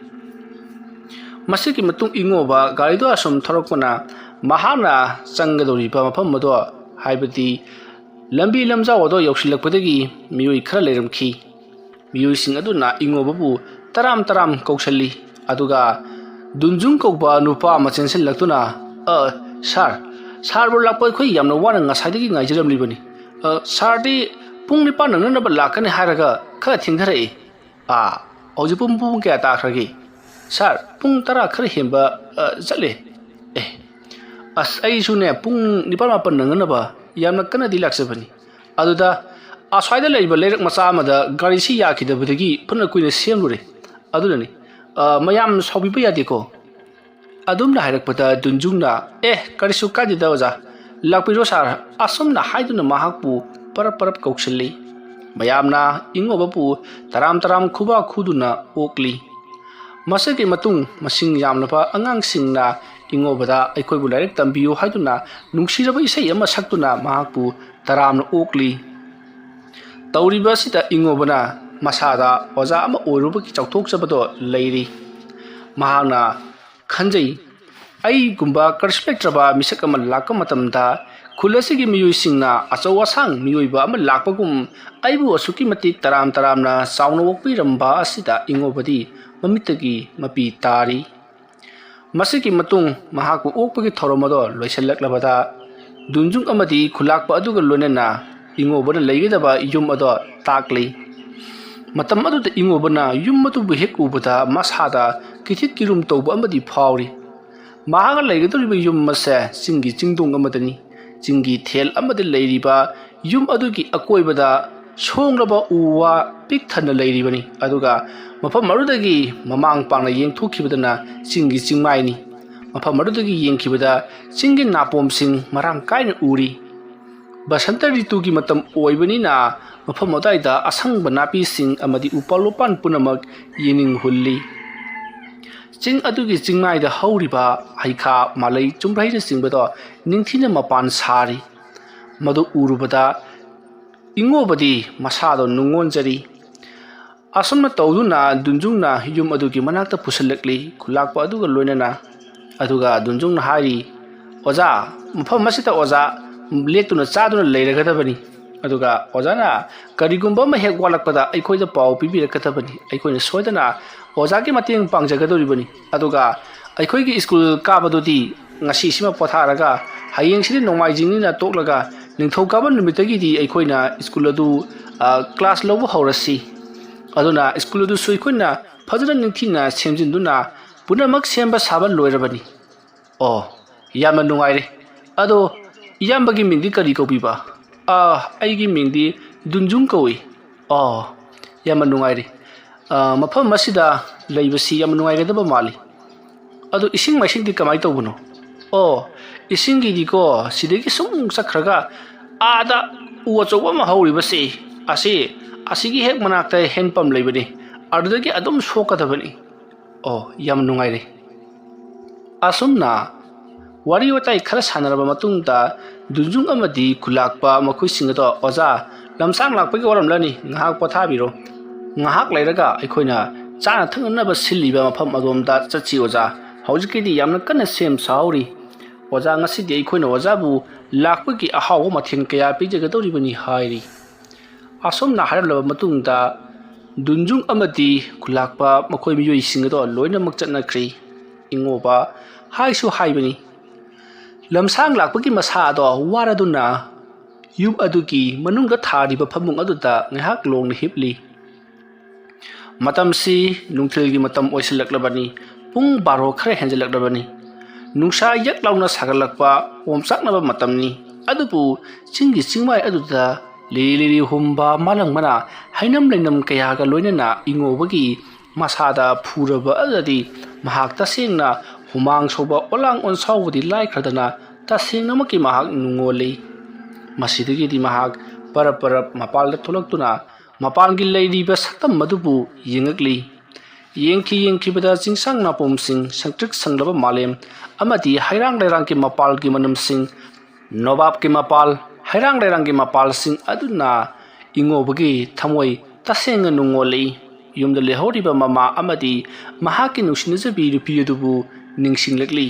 ꯃꯁꯤꯒꯤ ꯃꯇꯨꯡ ꯏꯉꯣꯕ ꯒꯥꯔꯤꯗꯣ ꯑꯁꯨꯝ ꯊꯧꯔꯛꯄꯅ ꯃꯍꯥꯛꯅ ꯆꯪꯒꯗꯧꯔꯤꯕ ꯃꯐꯝ ꯑꯗꯣ, ꯍꯥꯏꯕꯗꯤ ꯂꯝꯕꯤ ꯂꯝꯖꯥꯎ ꯑꯗꯣ ꯌꯧꯁꯤꯜꯂꯛꯄꯗꯒꯤ ꯃꯤꯑꯣꯏ ꯈꯔ ꯂꯩꯔꯝꯈꯤ꯫ ꯃꯤꯑꯣꯏꯁꯤꯡ ꯑꯗꯨꯅ ꯏꯉꯣꯕꯕꯨ ꯇꯔꯥꯝ ꯇꯔꯥꯝ ꯀꯧꯁꯜꯂꯤ꯫ ꯑꯗꯨꯒ ꯗꯨꯟꯖꯨꯡ ꯀꯧꯕ ꯅꯨꯄꯥ ꯑꯃ ꯆꯦꯟꯁꯤꯜꯂꯛꯇꯨꯅ, "ꯑ, ꯁꯥꯔ, ꯁꯥꯔꯕꯨ ꯂꯥꯛꯄ ꯑꯩꯈꯣꯏ ꯌꯥꯝꯅ ꯋꯥꯅ ꯉꯁꯥꯏꯗꯒꯤ ꯉꯥꯏꯖꯔꯝꯂꯤꯕꯅꯤ꯫ ꯑ, ꯁꯥꯔꯗꯤ ꯄꯨꯡ ꯅꯤꯄꯥꯟ ꯅꯪꯅꯅꯕ ꯂꯥꯛꯀꯅꯤ ꯍꯥꯏꯔꯒ ꯈꯔ ꯊꯦꯡꯊꯔꯛꯏ꯫ ꯑꯥ, ꯍꯧꯖꯤꯛ ꯄꯨꯡ, ꯄꯨꯡ ꯀꯌꯥ ꯇꯥꯈ꯭ꯔꯒꯦ? ꯁꯥꯔ, ꯄꯨꯡ ꯇꯔꯥ ꯈꯔ ꯍꯦꯟꯕ, ꯑ, ꯆꯠꯂꯦ꯫ ꯑꯦ, ꯑꯁ, ꯑꯩꯁꯨꯅꯦ ꯄꯨꯡ ꯅꯤꯄꯥꯟ ꯃꯥꯄꯟ ꯅꯪꯅꯅꯕ ꯌꯥꯝꯅ ꯀꯟꯅꯗꯤ ꯂꯥꯛꯆꯕꯅꯤ꯫ ꯑꯗꯨꯗ ꯑꯁ꯭ꯋꯥꯏꯗ ꯂꯩꯔꯤꯕ ꯂꯩꯔꯛ ꯃꯆꯥ ꯑꯃꯗ ꯒꯥꯔꯤꯁꯤ ꯌꯥꯈꯤꯗꯕꯗꯒꯤ ꯐꯅ ꯀꯨꯏꯅ ꯁꯦꯝꯂꯨꯔꯦ꯫ ꯑꯗꯨꯅꯅꯤ꯫ ꯑ, ꯃꯌꯥꯝ ꯁꯥꯎꯕꯤꯕ ꯌꯥꯗꯦꯀꯣ꯫" ꯑꯗꯨꯝꯅ ꯍꯥꯏꯔꯛꯄꯗ ꯗꯨꯟꯖꯨꯡꯅ, "ꯑꯦ, ꯀꯔꯤꯁꯨ ꯀꯥꯏꯗꯦꯗ ꯑꯣꯖꯥ, ꯂꯥꯛꯄꯤꯔꯣ ꯁꯥꯔ," ꯑꯁꯨꯝꯅ ꯍꯥꯏꯗꯨꯅ ꯃꯍꯥꯛꯄꯨ ꯄꯔꯞ ꯄꯔꯞ ꯀꯧꯁꯤꯜꯂꯤ꯫ ꯃꯌꯥꯝꯅ ꯏꯉꯣꯕꯕꯨ ꯇꯔꯥꯝ ꯇꯔꯥꯝ ꯈꯨꯕꯥꯛ ꯈꯨꯗꯨꯅ ꯑꯣꯛꯂꯤ꯫ ꯃꯁꯤꯒꯤ ꯃꯇꯨꯡ ꯃꯁꯤꯡ ꯌꯥꯝꯂꯕ ꯑꯉꯥꯡꯁꯤꯡꯅ ꯏꯉꯣꯕꯗ "ꯑꯩꯈꯣꯏꯕꯨ ꯂꯥꯏꯔꯤꯛ ꯇꯝꯕꯤꯌꯨ" ꯍꯥꯏꯗꯨꯅ ꯅꯨꯡꯁꯤꯔꯕ ꯏꯁꯩ ꯑꯃ ꯁꯛꯇꯨꯅ ꯃꯍꯥꯛꯄꯨ ꯇꯔꯥꯝꯅ ꯑꯣꯛꯂꯤ꯫ ꯇꯧꯔꯤꯕ ꯑꯁꯤꯗ ꯏꯉꯣꯕꯅ ꯃꯁꯥꯗ ꯑꯣꯖꯥ ꯑꯃ ꯑꯣꯏꯔꯨꯕꯒꯤ ꯆꯥꯎꯊꯣꯛꯆꯕꯗꯣ ꯂꯩꯔꯤ꯫ ꯃꯍꯥꯛꯅ ꯈꯟꯖꯩ, "ꯑꯩꯒꯨꯝꯕ ꯀꯔꯤꯁꯨ ꯂꯩꯇ꯭ꯔꯕ ꯃꯤꯁꯛ ꯑꯃ ꯂꯥꯛꯄ ꯃꯇꯝꯗ ꯈꯨꯜ ꯑꯁꯤꯒꯤ ꯃꯤꯑꯣꯏꯁꯤꯡꯅ ꯑꯆꯧ ꯑꯁꯥꯡ ꯃꯤꯑꯣꯏꯕ ꯑꯃ ꯂꯥꯛꯄꯒꯨꯝ ꯑꯩꯕꯨ ꯑꯁꯨꯛꯀꯤ ꯃꯇꯤꯛ ꯇꯔꯥꯝ ꯇꯔꯥꯝꯅ ꯆꯥꯎꯅ ꯑꯣꯛꯄꯤꯔꯝꯕ ꯑꯁꯤꯗ ꯏꯉꯣꯕꯗꯤ ꯃꯃꯤꯠꯇꯒꯤ ꯃꯄꯤ ꯇꯥꯔꯤ꯫" ꯃꯁꯤꯒꯤ ꯃꯇꯨꯡ ꯃꯍꯥꯛꯄꯨ ꯑꯣꯛꯄꯒꯤ ꯊꯧꯔꯝ ꯑꯗꯣ ꯂꯣꯏꯁꯤꯜꯂꯛꯂꯕꯗ ꯗꯨꯟꯖꯨꯡ ꯑꯃꯗꯤ ꯈꯨꯂꯥꯛꯄ ꯑꯗꯨꯒ ꯂꯣꯏꯅꯅ ꯏꯉꯣꯕꯅ ꯂꯩꯒꯗꯕ ꯌꯨꯝ ꯑꯗꯣ ꯇꯥꯛꯂꯤ꯫ ꯃꯇꯝ ꯑꯗꯨꯗ ꯏꯉꯣꯕꯅ ꯌꯨꯝ ꯑꯗꯨꯕꯨ ꯍꯦꯛ ꯎꯕꯗ ꯃꯁꯥꯗ ꯀꯤꯊꯤꯠ ꯀꯤꯔꯨꯝ ꯇꯧꯕ ꯑꯃꯗꯤ ꯐꯥꯎꯔꯤ꯫ ꯃꯍꯥꯛꯅ ꯂꯩꯒꯗꯧꯔꯤꯕ ꯌꯨꯝ ꯑꯁꯦ ꯆꯤꯡꯒꯤ ꯆꯤꯡꯗꯣꯡ ꯑꯃꯗꯅꯤ꯫ ꯆꯤꯡꯒꯤ ꯊꯦꯜ ꯑꯃꯗ ꯂꯩꯔꯤꯕ ꯌꯨꯝ ꯑꯗꯨꯒꯤ ꯑꯀꯣꯏꯕꯗ ꯁꯣꯡꯂꯕ ꯎ ꯋꯥ ꯄꯤꯛ ꯊꯟꯅ ꯂꯩꯔꯤꯕꯅꯤ꯫ ꯑꯗꯨꯒ ꯃꯐꯝ ꯑꯗꯨꯗꯒꯤ ꯃꯃꯥꯡ ꯄꯥꯡꯅ ꯌꯦꯡꯊꯣꯛꯈꯤꯕꯗꯅ ꯆꯤꯡꯒꯤ ꯆꯤꯡꯃꯥꯏꯅꯤ꯫ ꯃꯐꯝ ꯑꯗꯨꯗꯒꯤ ꯌꯦꯡꯈꯤꯕꯗ ꯆꯤꯡꯒꯤ ꯅꯥꯄꯣꯝꯁꯤꯡ ꯃꯔꯥꯡ ꯀꯥꯏꯅ ꯎꯔꯤ꯫ ꯕꯁꯟꯇ ꯔꯤꯇꯨꯒꯤ ꯃꯇꯝ ꯑꯣꯏꯕꯅꯤꯅ ꯃꯐꯝ ꯑꯗꯨꯋꯥꯏꯗ ꯑꯁꯪꯕ ꯅꯥꯄꯤꯁꯤꯡ ꯑꯃꯗꯤ ꯎꯄꯥꯜ ꯋꯥꯄꯥꯟ ꯄꯨꯝꯅꯃꯛ ꯌꯦꯡꯅꯤꯡ ꯍꯨꯜꯂꯤ꯫ ꯆꯤꯡ ꯑꯗꯨꯒꯤ ꯆꯤꯡꯃꯥꯏꯗ ꯍꯧꯔꯤꯕ ꯍꯩꯈꯥ, ꯃꯥꯂꯩ, ꯆꯨꯝꯕ꯭ꯔꯩꯅꯆꯤꯡꯕꯗꯣ ꯅꯤꯡꯊꯤꯅ ꯃꯄꯥꯟ ꯁꯥꯔꯤ꯫ ꯃꯗꯨ ꯎꯔꯨꯕꯗ ꯏꯉꯣꯕꯗꯤ ꯃꯁꯥꯗꯣ ꯅꯨꯡꯉꯣꯟꯖꯔꯤ꯫ ꯑꯁꯨꯝꯅ ꯇꯧꯗꯨꯅ ꯗꯨꯟꯖꯨꯡꯅ ꯌꯨꯝ ꯑꯗꯨꯒꯤ ꯃꯅꯥꯛꯇ ꯄꯨꯁꯤꯜꯂꯛꯂꯤ, ꯈꯨꯂꯥꯛꯄ ꯑꯗꯨꯒ ꯂꯣꯏꯅꯅ꯫ ꯑꯗꯨꯒ ꯗꯨꯟꯖꯨꯡꯅ ꯍꯥꯏꯔꯤ, "ꯑꯣꯖꯥ, ꯃꯐꯝ ꯑꯁꯤꯗ ꯑꯣꯖꯥ ꯂꯦꯛꯇꯨꯅ ꯆꯥꯗꯨꯅ ꯂꯩꯔꯒꯗꯕꯅꯤ꯫ ꯑꯗꯨꯒ ꯑꯣꯖꯥꯅ ꯀꯔꯤꯒꯨꯝꯕ ꯑꯃ ꯍꯦꯛ ꯋꯥꯠꯂꯛꯄꯗ ꯑꯩꯈꯣꯏꯗ ꯄꯥꯎ ꯄꯤꯕꯤꯔꯛꯀꯗꯕꯅꯤ꯫ ꯑꯩꯈꯣꯏꯅ ꯁꯣꯏꯗꯅ ꯑꯣꯖꯥꯒꯤ ꯃꯇꯦꯡ ꯄꯥꯡꯖꯒꯗꯧꯔꯤꯕꯅꯤ꯫ ꯑꯗꯨꯒ ꯑꯩꯈꯣꯏꯒꯤ ꯁ꯭ꯀꯨꯜ ꯀꯥꯕꯗꯨꯗꯤ ꯉꯁꯤꯁꯤꯃ ꯄꯣꯊꯥꯔꯒ ꯍꯌꯦꯡꯁꯤꯗꯤ ꯅꯣꯡꯃꯥꯏꯖꯤꯡꯅꯤꯅ ꯇꯣꯛꯂꯒ ꯅꯤꯡꯊꯧꯀꯥꯕ ꯅꯨꯃꯤꯠꯇꯒꯤꯗꯤ ꯑꯩꯈꯣꯏꯅ ꯁ꯭ꯀꯨꯜ ꯑꯗꯨ, ꯑ, ꯀ꯭ꯂꯥꯁ ꯂꯧꯕ ꯍꯧꯔꯁꯤ꯫ ꯑꯗꯨꯅ ꯁ꯭ꯀꯨꯜ ꯑꯗꯨꯁꯨ ꯑꯩꯈꯣꯏꯅ ꯐꯖꯅ ꯅꯤꯡꯊꯤꯅ ꯁꯦꯝꯖꯤꯟꯗꯨꯅ ꯄꯨꯝꯅꯃꯛ ꯁꯦꯝꯕ ꯁꯥꯕ ꯂꯣꯏꯔꯕꯅꯤ꯫" "ꯑꯣ, ꯌꯥꯝꯅ ꯅꯨꯡꯉꯥꯏꯔꯦ꯫ ꯑꯗꯣ ꯏꯌꯥꯝꯕꯒꯤ ꯃꯤꯡꯗꯤ ꯀꯔꯤ ꯀꯧꯕꯤꯕ?" "ꯑꯥ, ꯑꯩꯒꯤ ꯃꯤꯡꯗꯤ ꯗꯨꯟꯖꯨꯡ ꯀꯧꯏ꯫" "ꯑꯣ, ꯌꯥꯝꯅ ꯅꯨꯡꯉꯥꯏꯔꯦ꯫ ꯑꯥ, ꯃꯐꯝ ꯑꯁꯤꯗ ꯂꯩꯕꯁꯤ ꯌꯥꯝꯅ ꯅꯨꯡꯉꯥꯏꯒꯗꯕ ꯃꯥꯜꯂꯤ꯫ ꯑꯗꯣ ꯏꯁꯤꯡ ꯃꯥꯏꯁꯤꯡꯗꯤ ꯀꯃꯥꯏꯅ ꯇꯧꯕꯅꯣ?" "ꯑꯣ, ꯏꯁꯤꯡꯒꯤꯗꯤꯀꯣ, ꯁꯤꯗꯒꯤ ꯁꯨꯝ ꯆꯠꯈ꯭ꯔꯒ ꯑꯥꯗ ꯎ ꯑꯆꯧꯕ ꯑꯃ ꯍꯧꯔꯤꯕꯁꯦ, ꯑꯁꯤ, ꯑꯁꯤꯒꯤ ꯍꯦꯛ ꯃꯅꯥꯛꯇ ꯍꯦꯟ ꯄꯝ ꯂꯩꯕꯅꯤ꯫ ꯑꯗꯨꯗꯒꯤ ꯑꯗꯨꯝ ꯁꯣꯛꯀꯗꯕꯅꯤ꯫" "ꯑꯣ, ꯌꯥꯝ ꯅꯨꯡꯉꯥꯏꯔꯦ꯫" ꯑꯁꯨꯝꯅ ꯋꯥꯔꯤ ꯋꯥꯇꯥꯏ ꯈꯔ ꯁꯥꯟꯅꯔꯕ ꯃꯇꯨꯡꯗ ꯗꯨꯟꯖꯨꯡ ꯑꯃꯗꯤ ꯈꯨꯂꯥꯛꯄ ꯃꯈꯣꯏꯁꯤꯡ ꯑꯗꯣ, "ꯑꯣꯖꯥ, ꯂꯝꯁꯥꯡ ꯂꯥꯛꯄꯒꯤ ꯋꯥꯔꯝꯂꯅꯤ, ꯉꯥꯏꯍꯥꯛ ꯄꯣꯊꯥꯕꯤꯔꯣ꯫ ꯉꯥꯏꯍꯥꯛ ꯂꯩꯔꯒ ꯑꯩꯈꯣꯏꯅ ꯆꯥꯅ ꯊꯛꯅꯅꯕ ꯁꯤꯜꯂꯤꯕ ꯃꯐꯝ ꯑꯗꯣꯝꯗ ꯆꯠꯁꯤ ꯑꯣꯖꯥ꯫ ꯍꯧꯖꯤꯛꯀꯤꯗꯤ ꯌꯥꯝꯅ ꯀꯟꯅ ꯁꯦꯝ ꯁꯥꯍꯧꯔꯤ꯫ ꯑꯣꯖꯥ, ꯉꯁꯤꯗꯤ ꯑꯩꯈꯣꯏꯅ ꯑꯣꯖꯥꯕꯨ ꯂꯥꯛꯄꯒꯤ ꯑꯍꯥꯎꯕ ꯃꯊꯦꯜ ꯀꯌꯥ ꯄꯤꯖꯒꯗꯧꯔꯤꯕꯅꯤ" ꯍꯥꯏꯔꯤ꯫ ꯑꯁꯨꯝꯅ ꯍꯥꯏꯔꯝꯂꯕ ꯃꯇꯨꯡꯗ ꯗꯨꯟꯖꯨꯡ ꯑꯃꯗꯤ ꯈꯨꯂꯥꯛꯄ ꯃꯈꯣꯏ ꯃꯤꯑꯣꯏꯁꯤꯡ ꯑꯗꯣ ꯂꯣꯏꯅꯃꯛ ꯆꯠꯅꯈ꯭ꯔꯤ꯫ ꯏꯉꯣꯕ ꯍꯥꯏꯁꯨ ꯍꯥꯏꯕꯅꯤ, ꯂꯝꯁꯥꯡ ꯂꯥꯛꯄꯒꯤ ꯃꯁꯥ ꯑꯗꯣ ꯋꯥꯔꯗꯨꯅ ꯌꯨꯝ ꯑꯗꯨꯒꯤ ꯃꯅꯨꯡꯗ ꯊꯥꯔꯤꯕ ꯐꯃꯨꯡ ꯑꯗꯨꯗ ꯉꯥꯏꯍꯥꯛ ꯂꯣꯡꯅ ꯍꯤꯞꯂꯤ꯫ ꯃꯇꯝꯁꯤ ꯅꯨꯡꯊꯤꯜꯒꯤ ꯃꯇꯝ ꯑꯣꯏꯁꯤꯜꯂꯛꯂꯕꯅꯤ꯫ ꯄꯨꯡ ꯕꯥꯔꯣ ꯈꯔ ꯍꯦꯟꯖꯜꯂꯛꯂꯕꯅꯤ꯫ ꯅꯨꯡꯁꯥ ꯌꯛ ꯂꯥꯎꯅ ꯁꯥꯒꯠꯂꯛꯄ ꯑꯣꯝꯆꯥꯛꯅꯕ ꯃꯇꯝꯅꯤ꯫ ꯑꯗꯨꯕꯨ ꯆꯤꯡꯒꯤ ꯆꯤꯡꯃꯥꯏ ꯑꯗꯨꯗ ꯂꯤꯔꯤ ꯂꯤꯔꯤ ꯍꯨꯝꯕ ꯃꯥꯂꯪꯕꯅ ꯍꯩꯅꯝ ꯂꯩꯅꯝ ꯀꯌꯥꯒ ꯂꯣꯏꯅꯅ ꯏꯉꯣꯕꯒꯤ ꯃꯁꯥꯗ ꯐꯨꯔꯕ ꯑꯗꯨꯗꯗꯤ ꯃꯍꯥꯛ ꯇꯁꯦꯡꯅ ꯍꯨꯃꯥꯡ ꯁꯧꯕ ꯑꯣꯂꯥꯡ ꯑꯣꯟꯁꯥꯎꯕꯗꯤ ꯂꯥꯏꯈ꯭ꯔꯗꯅ ꯇꯁꯦꯡꯅꯃꯛꯀꯤ ꯃꯍꯥꯛ ꯅꯨꯡꯉꯣꯜꯂꯤ꯫ ꯃꯁꯤꯗꯒꯤꯗꯤ ꯃꯍꯥꯛ ꯄꯔꯞ ꯄꯔꯞ ꯃꯄꯥꯜꯗ ꯊꯣꯛꯂꯛꯇꯨꯅ ꯃꯄꯥꯟꯒꯤ ꯂꯩꯔꯤꯕ ꯁꯛꯇꯝ ꯑꯗꯨꯕꯨ ꯌꯦꯡꯉꯛꯂꯤ꯫ ꯌꯦꯡꯈꯤ ꯌꯦꯡꯈꯤꯕꯗ ꯆꯤꯡꯁꯥꯡ ꯅꯥꯄꯨꯝꯁꯤꯡ, ꯁꯪꯇ꯭ꯔꯤꯛ ꯁꯪꯂꯕ ꯃꯥꯂꯦꯝ ꯑꯃꯗꯤ ꯍꯩꯔꯥꯡ ꯂꯩꯔꯥꯡꯒꯤ ꯃꯄꯥꯜꯒꯤ ꯃꯅꯝꯁꯤꯡ, ꯅꯣꯕꯥꯞꯀꯤ ꯃꯄꯥꯜ, ꯍꯩꯔꯥꯡ ꯂꯩꯔꯥꯡꯒꯤ ꯃꯄꯥꯜꯁꯤꯡ ꯑꯗꯨꯅ ꯏꯉꯣꯕꯒꯤ ꯊꯃꯣꯏ ꯇꯁꯦꯡꯅ ꯅꯨꯡꯉꯣꯜꯂꯛꯏ꯫ ꯌꯨꯝꯗ ꯂꯩꯍꯧꯔꯤꯕ ꯃꯃꯥ ꯑꯃꯗꯤ ꯃꯍꯥꯛꯀꯤ ꯅꯨꯡꯁꯤꯅꯖꯕꯤ ꯅꯨꯄꯤ ꯑꯗꯨꯕꯨ ꯅꯤꯡꯁꯤꯡꯂꯛꯂꯤ꯫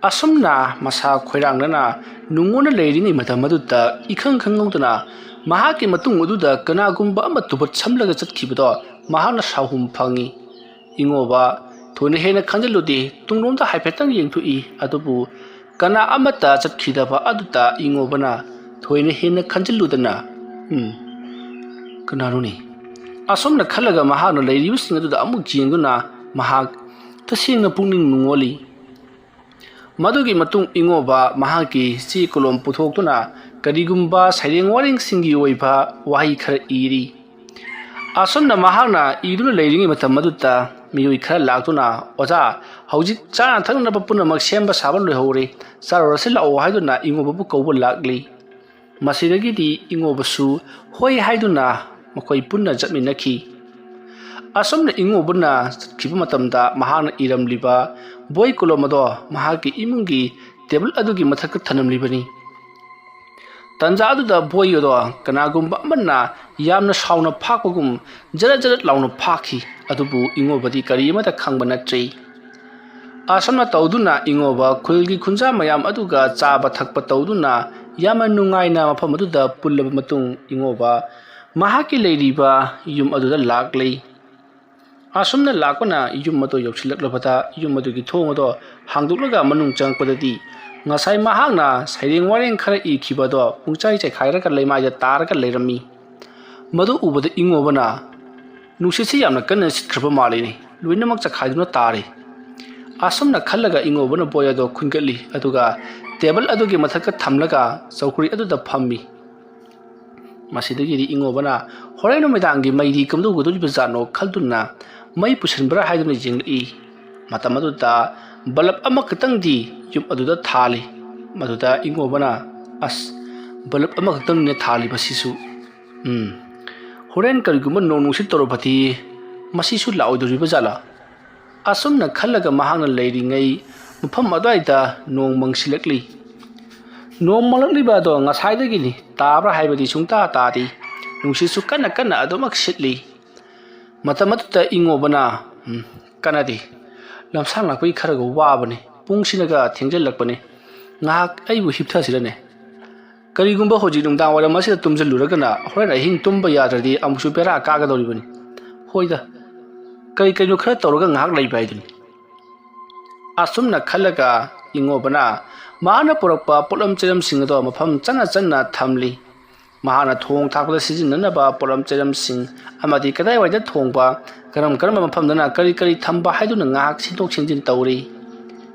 ꯑꯁꯨꯝꯅ ꯃꯁꯥ ꯈꯣꯏꯔꯥꯡꯅꯅ ꯅꯨꯡꯉꯣꯟꯅ ꯂꯩꯔꯤꯉꯩ ꯃꯇꯝ ꯑꯗꯨꯗ ꯏꯈꯪ ꯈꯪꯍꯧꯗꯅ ꯃꯍꯥꯛꯀꯤ ꯃꯇꯨꯡ ꯑꯗꯨꯗ ꯀꯅꯥꯒꯨꯝꯕ ꯑꯃ ꯇꯨꯕꯠ ꯁꯝꯂꯒ ꯆꯠꯈꯤꯕꯗꯣ ꯃꯍꯥꯛꯅ ꯁꯥꯎꯍꯨꯝ ꯐꯪꯏ꯫ ꯏꯉꯣꯕ ꯊꯣꯏꯅ ꯍꯦꯟꯅ ꯈꯟꯖꯤꯜꯂꯨꯗꯦ, ꯇꯨꯡꯂꯣꯝꯗ ꯍꯥꯏꯐꯦꯠꯇꯪ ꯌꯦꯡꯊꯣꯛꯏ꯫ ꯑꯗꯨꯕꯨ ꯀꯅꯥ ꯑꯃꯠꯇ ꯆꯠꯈꯤꯗꯕ ꯑꯗꯨꯗ ꯏꯉꯣꯕꯅ ꯊꯣꯏꯅ ꯍꯦꯟꯅ ꯈꯟꯖꯤꯜꯂꯨꯗꯅ, "ꯎꯝ, ꯀꯅꯥꯅꯣꯅꯦ?" ꯑꯁꯨꯝꯅ ꯈꯜꯂꯒ ꯃꯍꯥꯛꯅ ꯂꯩꯔꯤꯕꯁꯤꯡ ꯑꯗꯨꯗ ꯑꯃꯨꯛ ꯌꯦꯡꯗꯨꯅ ꯃꯍꯥꯛ ꯇꯁꯦꯡꯅ ꯄꯨꯛꯅꯤꯡ ꯅꯨꯡꯉꯣꯜꯂꯤ꯫ ꯃꯗꯨꯒꯤ ꯃꯇꯨꯡ ꯏꯉꯣꯕ ꯃꯍꯥꯛꯀꯤ ꯆꯦ ꯀꯣꯂꯣꯝ ꯄꯨꯊꯣꯛꯇꯨꯅ ꯀꯔꯤꯒꯨꯝꯕ ꯁꯩꯔꯦꯡ ꯋꯥꯔꯦꯡꯁꯤꯡꯒꯤ ꯑꯣꯏꯕ ꯋꯥꯍꯩ ꯈꯔ ꯏꯔꯤ꯫ ꯑꯁꯨꯝꯅ ꯃꯍꯥꯛꯅ ꯏꯗꯨꯅ ꯂꯩꯔꯤꯉꯩ ꯃꯇꯝ ꯑꯗꯨꯗ ꯃꯤꯑꯣꯏ ꯈꯔ ꯂꯥꯛꯇꯨꯅ, "ꯑꯣꯖꯥ, ꯍꯧꯖꯤꯛ ꯆꯥꯅ ꯊꯛꯅꯅꯕ ꯄꯨꯝꯅꯃꯛ ꯁꯦꯝꯕ ꯁꯥꯕ ꯂꯣꯏꯍꯧꯔꯦ, ꯆꯥꯔꯨꯔꯁꯤ ꯂꯥꯛꯑꯣ" ꯍꯥꯏꯗꯨꯅ ꯏꯉꯣꯕꯕꯨ ꯀꯧꯕ ꯂꯥꯛꯂꯤ꯫ ꯃꯁꯤꯗꯒꯤꯗꯤ ꯏꯉꯣꯕꯁꯨ ꯍꯣꯏ ꯍꯥꯏꯗꯨꯅ ꯃꯈꯣꯏ ꯄꯨꯟꯅ ꯆꯠꯃꯤꯟꯅꯈꯤ꯫ ꯑꯁꯨꯝꯅ ꯏꯉꯣꯕꯅ ꯆꯠꯈꯤꯕ ꯃꯇꯝꯗ ꯃꯍꯥꯛꯅ ꯏꯔꯝꯂꯤꯕ ꯕꯣꯏ ꯀꯣꯂꯣꯝ ꯑꯗꯣ ꯃꯍꯥꯛꯀꯤ ꯏꯃꯨꯡꯒꯤ ꯇꯦꯕꯜ ꯑꯗꯨꯒꯤ ꯃꯊꯛꯇ ꯊꯅꯝꯂꯤꯕꯅꯤ꯫ ꯇꯟꯖꯥ ꯑꯗꯨꯗ ꯕꯣꯏ ꯑꯗꯣ ꯀꯅꯥꯒꯨꯝꯕ ꯑꯃꯅ ꯌꯥꯝꯅ ꯁꯥꯎꯅ ꯐꯥꯛꯄꯒꯨꯝ ꯖꯔꯠ ꯖꯔꯠ ꯂꯥꯎꯅ ꯐꯥꯛꯈꯤ, ꯑꯗꯨꯕꯨ ꯏꯉꯣꯕꯗꯤ ꯀꯔꯤ ꯑꯃꯠꯇ ꯈꯪꯕ ꯅꯠꯇ꯭ꯔꯤ꯫ ꯑꯁꯨꯝꯅ ꯇꯧꯗꯨꯅ ꯏꯉꯣꯕ ꯈꯨꯜꯒꯤ ꯈꯨꯟꯖꯥ ꯃꯌꯥꯝ ꯑꯗꯨꯒ ꯆꯥꯕ ꯊꯛꯄ ꯇꯧꯗꯨꯅ ꯌꯥꯝꯅ ꯅꯨꯡꯉꯥꯏꯅ ꯃꯐꯝ ꯑꯗꯨꯗ ꯄꯨꯜꯂꯕ ꯃꯇꯨꯡ ꯏꯉꯣꯕ ꯃꯍꯥꯛꯀꯤ ꯂꯩꯔꯤꯕ ꯌꯨꯝ ꯑꯗꯨꯗ ꯂꯥꯛꯂꯤ꯫ ꯑꯁꯨꯝꯅ ꯂꯥꯛꯄꯅ ꯌꯨꯝ ꯑꯗꯨ ꯌꯧꯁꯤꯜꯂꯛꯂꯕꯗ ꯌꯨꯝ ꯑꯗꯨꯒꯤ ꯊꯣꯡ ꯑꯗꯣ ꯍꯥꯡꯗꯣꯛꯂꯒ ꯃꯅꯨꯡ ꯆꯪꯉꯛꯄꯗꯗꯤ ꯉꯁꯥꯏ ꯃꯍꯥꯛꯅ ꯁꯩꯔꯦꯡ ꯋꯥꯔꯦꯡ ꯈꯔ ꯏꯈꯤꯕ ꯑꯗꯣ ꯄꯨꯡꯆꯥꯏ ꯆꯥꯏꯈꯥꯏꯔꯒ ꯂꯩꯃꯥꯏꯗ ꯇꯥꯔꯒ ꯂꯩꯔꯝꯃꯤ꯫ ꯃꯗꯨ ꯎꯕꯗ ꯏꯉꯣꯕꯅ, "ꯅꯨꯡꯁꯤꯠꯁꯤ ꯌꯥꯝꯅ ꯀꯟꯅ ꯁꯤꯠꯈ꯭ꯔꯕ ꯃꯥꯜꯂꯤꯅꯦ, ꯂꯣꯏꯅꯃꯛ ꯆꯈꯥꯏꯗꯨꯅ ꯇꯥꯔꯦ"꯫ ꯑꯁꯨꯝꯅ ꯈꯜꯂꯒ ꯏꯉꯣꯕꯅ ꯕꯣꯏ ꯑꯗꯣ ꯈꯨꯟꯒꯠꯂꯤ, ꯑꯗꯨꯒ ꯇꯦꯕꯜ ꯑꯗꯨꯒꯤ ꯃꯊꯛꯇ ꯊꯝꯂꯒ ꯆꯧꯀ꯭ꯔꯤ ꯑꯗꯨꯗ ꯐꯝꯃꯤ꯫ ꯃꯁꯤꯗꯒꯤꯗꯤ ꯏꯉꯣꯕꯅ ꯍꯣꯔꯦꯟ ꯅꯨꯃꯤꯗꯥꯡꯒꯤ ꯃꯩꯗꯤ ꯀꯝꯗꯧꯒꯗꯧꯔꯤꯕꯖꯥꯠꯅꯣ ꯈꯜꯗꯨꯅ ꯃꯩ ꯄꯨꯁꯤꯟꯕ꯭ꯔꯥ ꯍꯥꯏꯗꯨꯅ ꯌꯦꯡꯂꯛꯏ꯫ ꯃꯇꯝ ꯑꯗꯨꯗ ꯕꯂꯕ ꯑꯃꯈꯛꯇꯪꯗꯤ ꯌꯨꯝ ꯑꯗꯨꯗ ꯊꯥꯜꯂꯤ꯫ ꯃꯗꯨꯗ ꯏꯉꯣꯕꯅ, "ꯑꯁ, ꯕꯂꯕ ꯑꯃꯈꯛꯇꯪꯅꯦ ꯊꯥꯜꯂꯤꯕꯁꯤꯁꯨ꯫ ꯎꯝ, ꯍꯣꯔꯦꯟ ꯀꯔꯤꯒꯨꯝꯕ ꯅꯣꯡ ꯅꯨꯡꯁꯤꯠ ꯇꯧꯔꯕꯗꯤ ꯃꯁꯤꯁꯨ ꯂꯥꯛꯑꯣꯏꯗꯧꯔꯤꯕ ꯖꯥꯠꯂꯥ?" ꯑꯁꯨꯝꯅ ꯈꯜꯂꯒ ꯃꯍꯥꯛꯅ ꯂꯩꯔꯤꯉꯩ ꯃꯐꯝ ꯑꯗꯨꯋꯥꯏꯗ ꯅꯣꯡ ꯃꯪꯁꯤꯜꯂꯛꯂꯤ꯫ ꯅꯣꯡ ꯃꯪꯂꯛꯂꯤꯕ ꯑꯗꯣ ꯉꯁꯥꯏꯗꯒꯤꯅꯤ, ꯇꯥꯕ꯭ꯔꯥ ꯍꯥꯏꯕꯗꯤ ꯁꯨꯡꯇꯥ ꯇꯥꯗꯦ꯫ ꯅꯨꯡꯁꯤꯠꯁꯨ ꯀꯟꯅ ꯀꯟꯅ ꯑꯗꯨꯃꯛ ꯁꯤꯠꯂꯤ꯫ ꯃꯇꯝ ꯑꯗꯨꯗ ꯏꯉꯣꯕꯅ, "ꯎꯝ, ꯀꯥꯟꯅꯗꯦ꯫ ꯂꯝꯁꯥꯡ ꯂꯥꯛꯄꯒꯤ ꯈꯔꯒ ꯋꯥꯕꯅꯤ꯫ ꯄꯨꯡꯁꯤꯅꯒ ꯊꯦꯡꯖꯤꯜꯂꯛꯄꯅꯤ꯫ ꯉꯥꯏꯍꯥꯛ ꯑꯩꯕꯨ ꯍꯤꯞꯊꯁꯤꯔꯅꯦ? ꯀꯔꯤꯒꯨꯝꯕ ꯍꯧꯖꯤꯛ ꯅꯨꯡꯗꯥꯡ ꯋꯥꯏꯔꯝ ꯑꯁꯤꯗ ꯇꯨꯝꯁꯤꯜꯂꯨꯔꯒꯅ ꯍꯣꯔꯦꯟ ꯑꯍꯤꯡ ꯇꯨꯝꯕ ꯌꯥꯗ꯭ꯔꯗꯤ ꯑꯃꯨꯛꯁꯨ ꯕꯦꯔꯥ ꯀꯥꯒꯗꯧꯔꯤꯕꯅꯤ꯫ ꯍꯣꯏꯗ, ꯀꯔꯤ ꯀꯔꯤꯅꯣ ꯈꯔ ꯇꯧꯔꯒ ꯉꯥꯏꯍꯥꯛ ꯂꯩꯕ ꯍꯥꯏꯗꯨꯅꯤ꯫" ꯑꯁꯨꯝꯅ ꯈꯜꯂꯒ ꯏꯉꯣꯕꯅ ꯃꯍꯥꯛꯅ ꯄꯨꯔꯛꯄ ꯄꯣꯠꯂꯝ ꯆꯩꯔꯝꯁꯤꯡ ꯑꯗꯣ ꯃꯐꯝ ꯆꯥꯅ ꯆꯥꯅ ꯊꯝꯂꯤ꯫ ꯃꯍꯥꯛꯅ ꯊꯣꯡ ꯊꯥꯛꯄꯗ ꯁꯤꯖꯤꯟꯅꯅꯕ ꯄꯣꯠꯂꯝ ꯆꯩꯔꯝꯁꯤꯡ ꯑꯃꯗꯤ ꯀꯗꯥꯏꯋꯥꯏꯗ ꯊꯣꯡꯕ, ꯀꯔꯝ ꯀꯔꯝꯕ ꯃꯐꯝꯗꯅ ꯀꯔꯤ ꯀꯔꯤ ꯊꯝꯕ ꯍꯥꯏꯗꯨꯅ ꯉꯥꯏꯍꯥꯛ ꯁꯤꯟꯗꯣꯛ ꯁꯤꯟꯖꯤꯟ ꯇꯧꯔꯤ꯫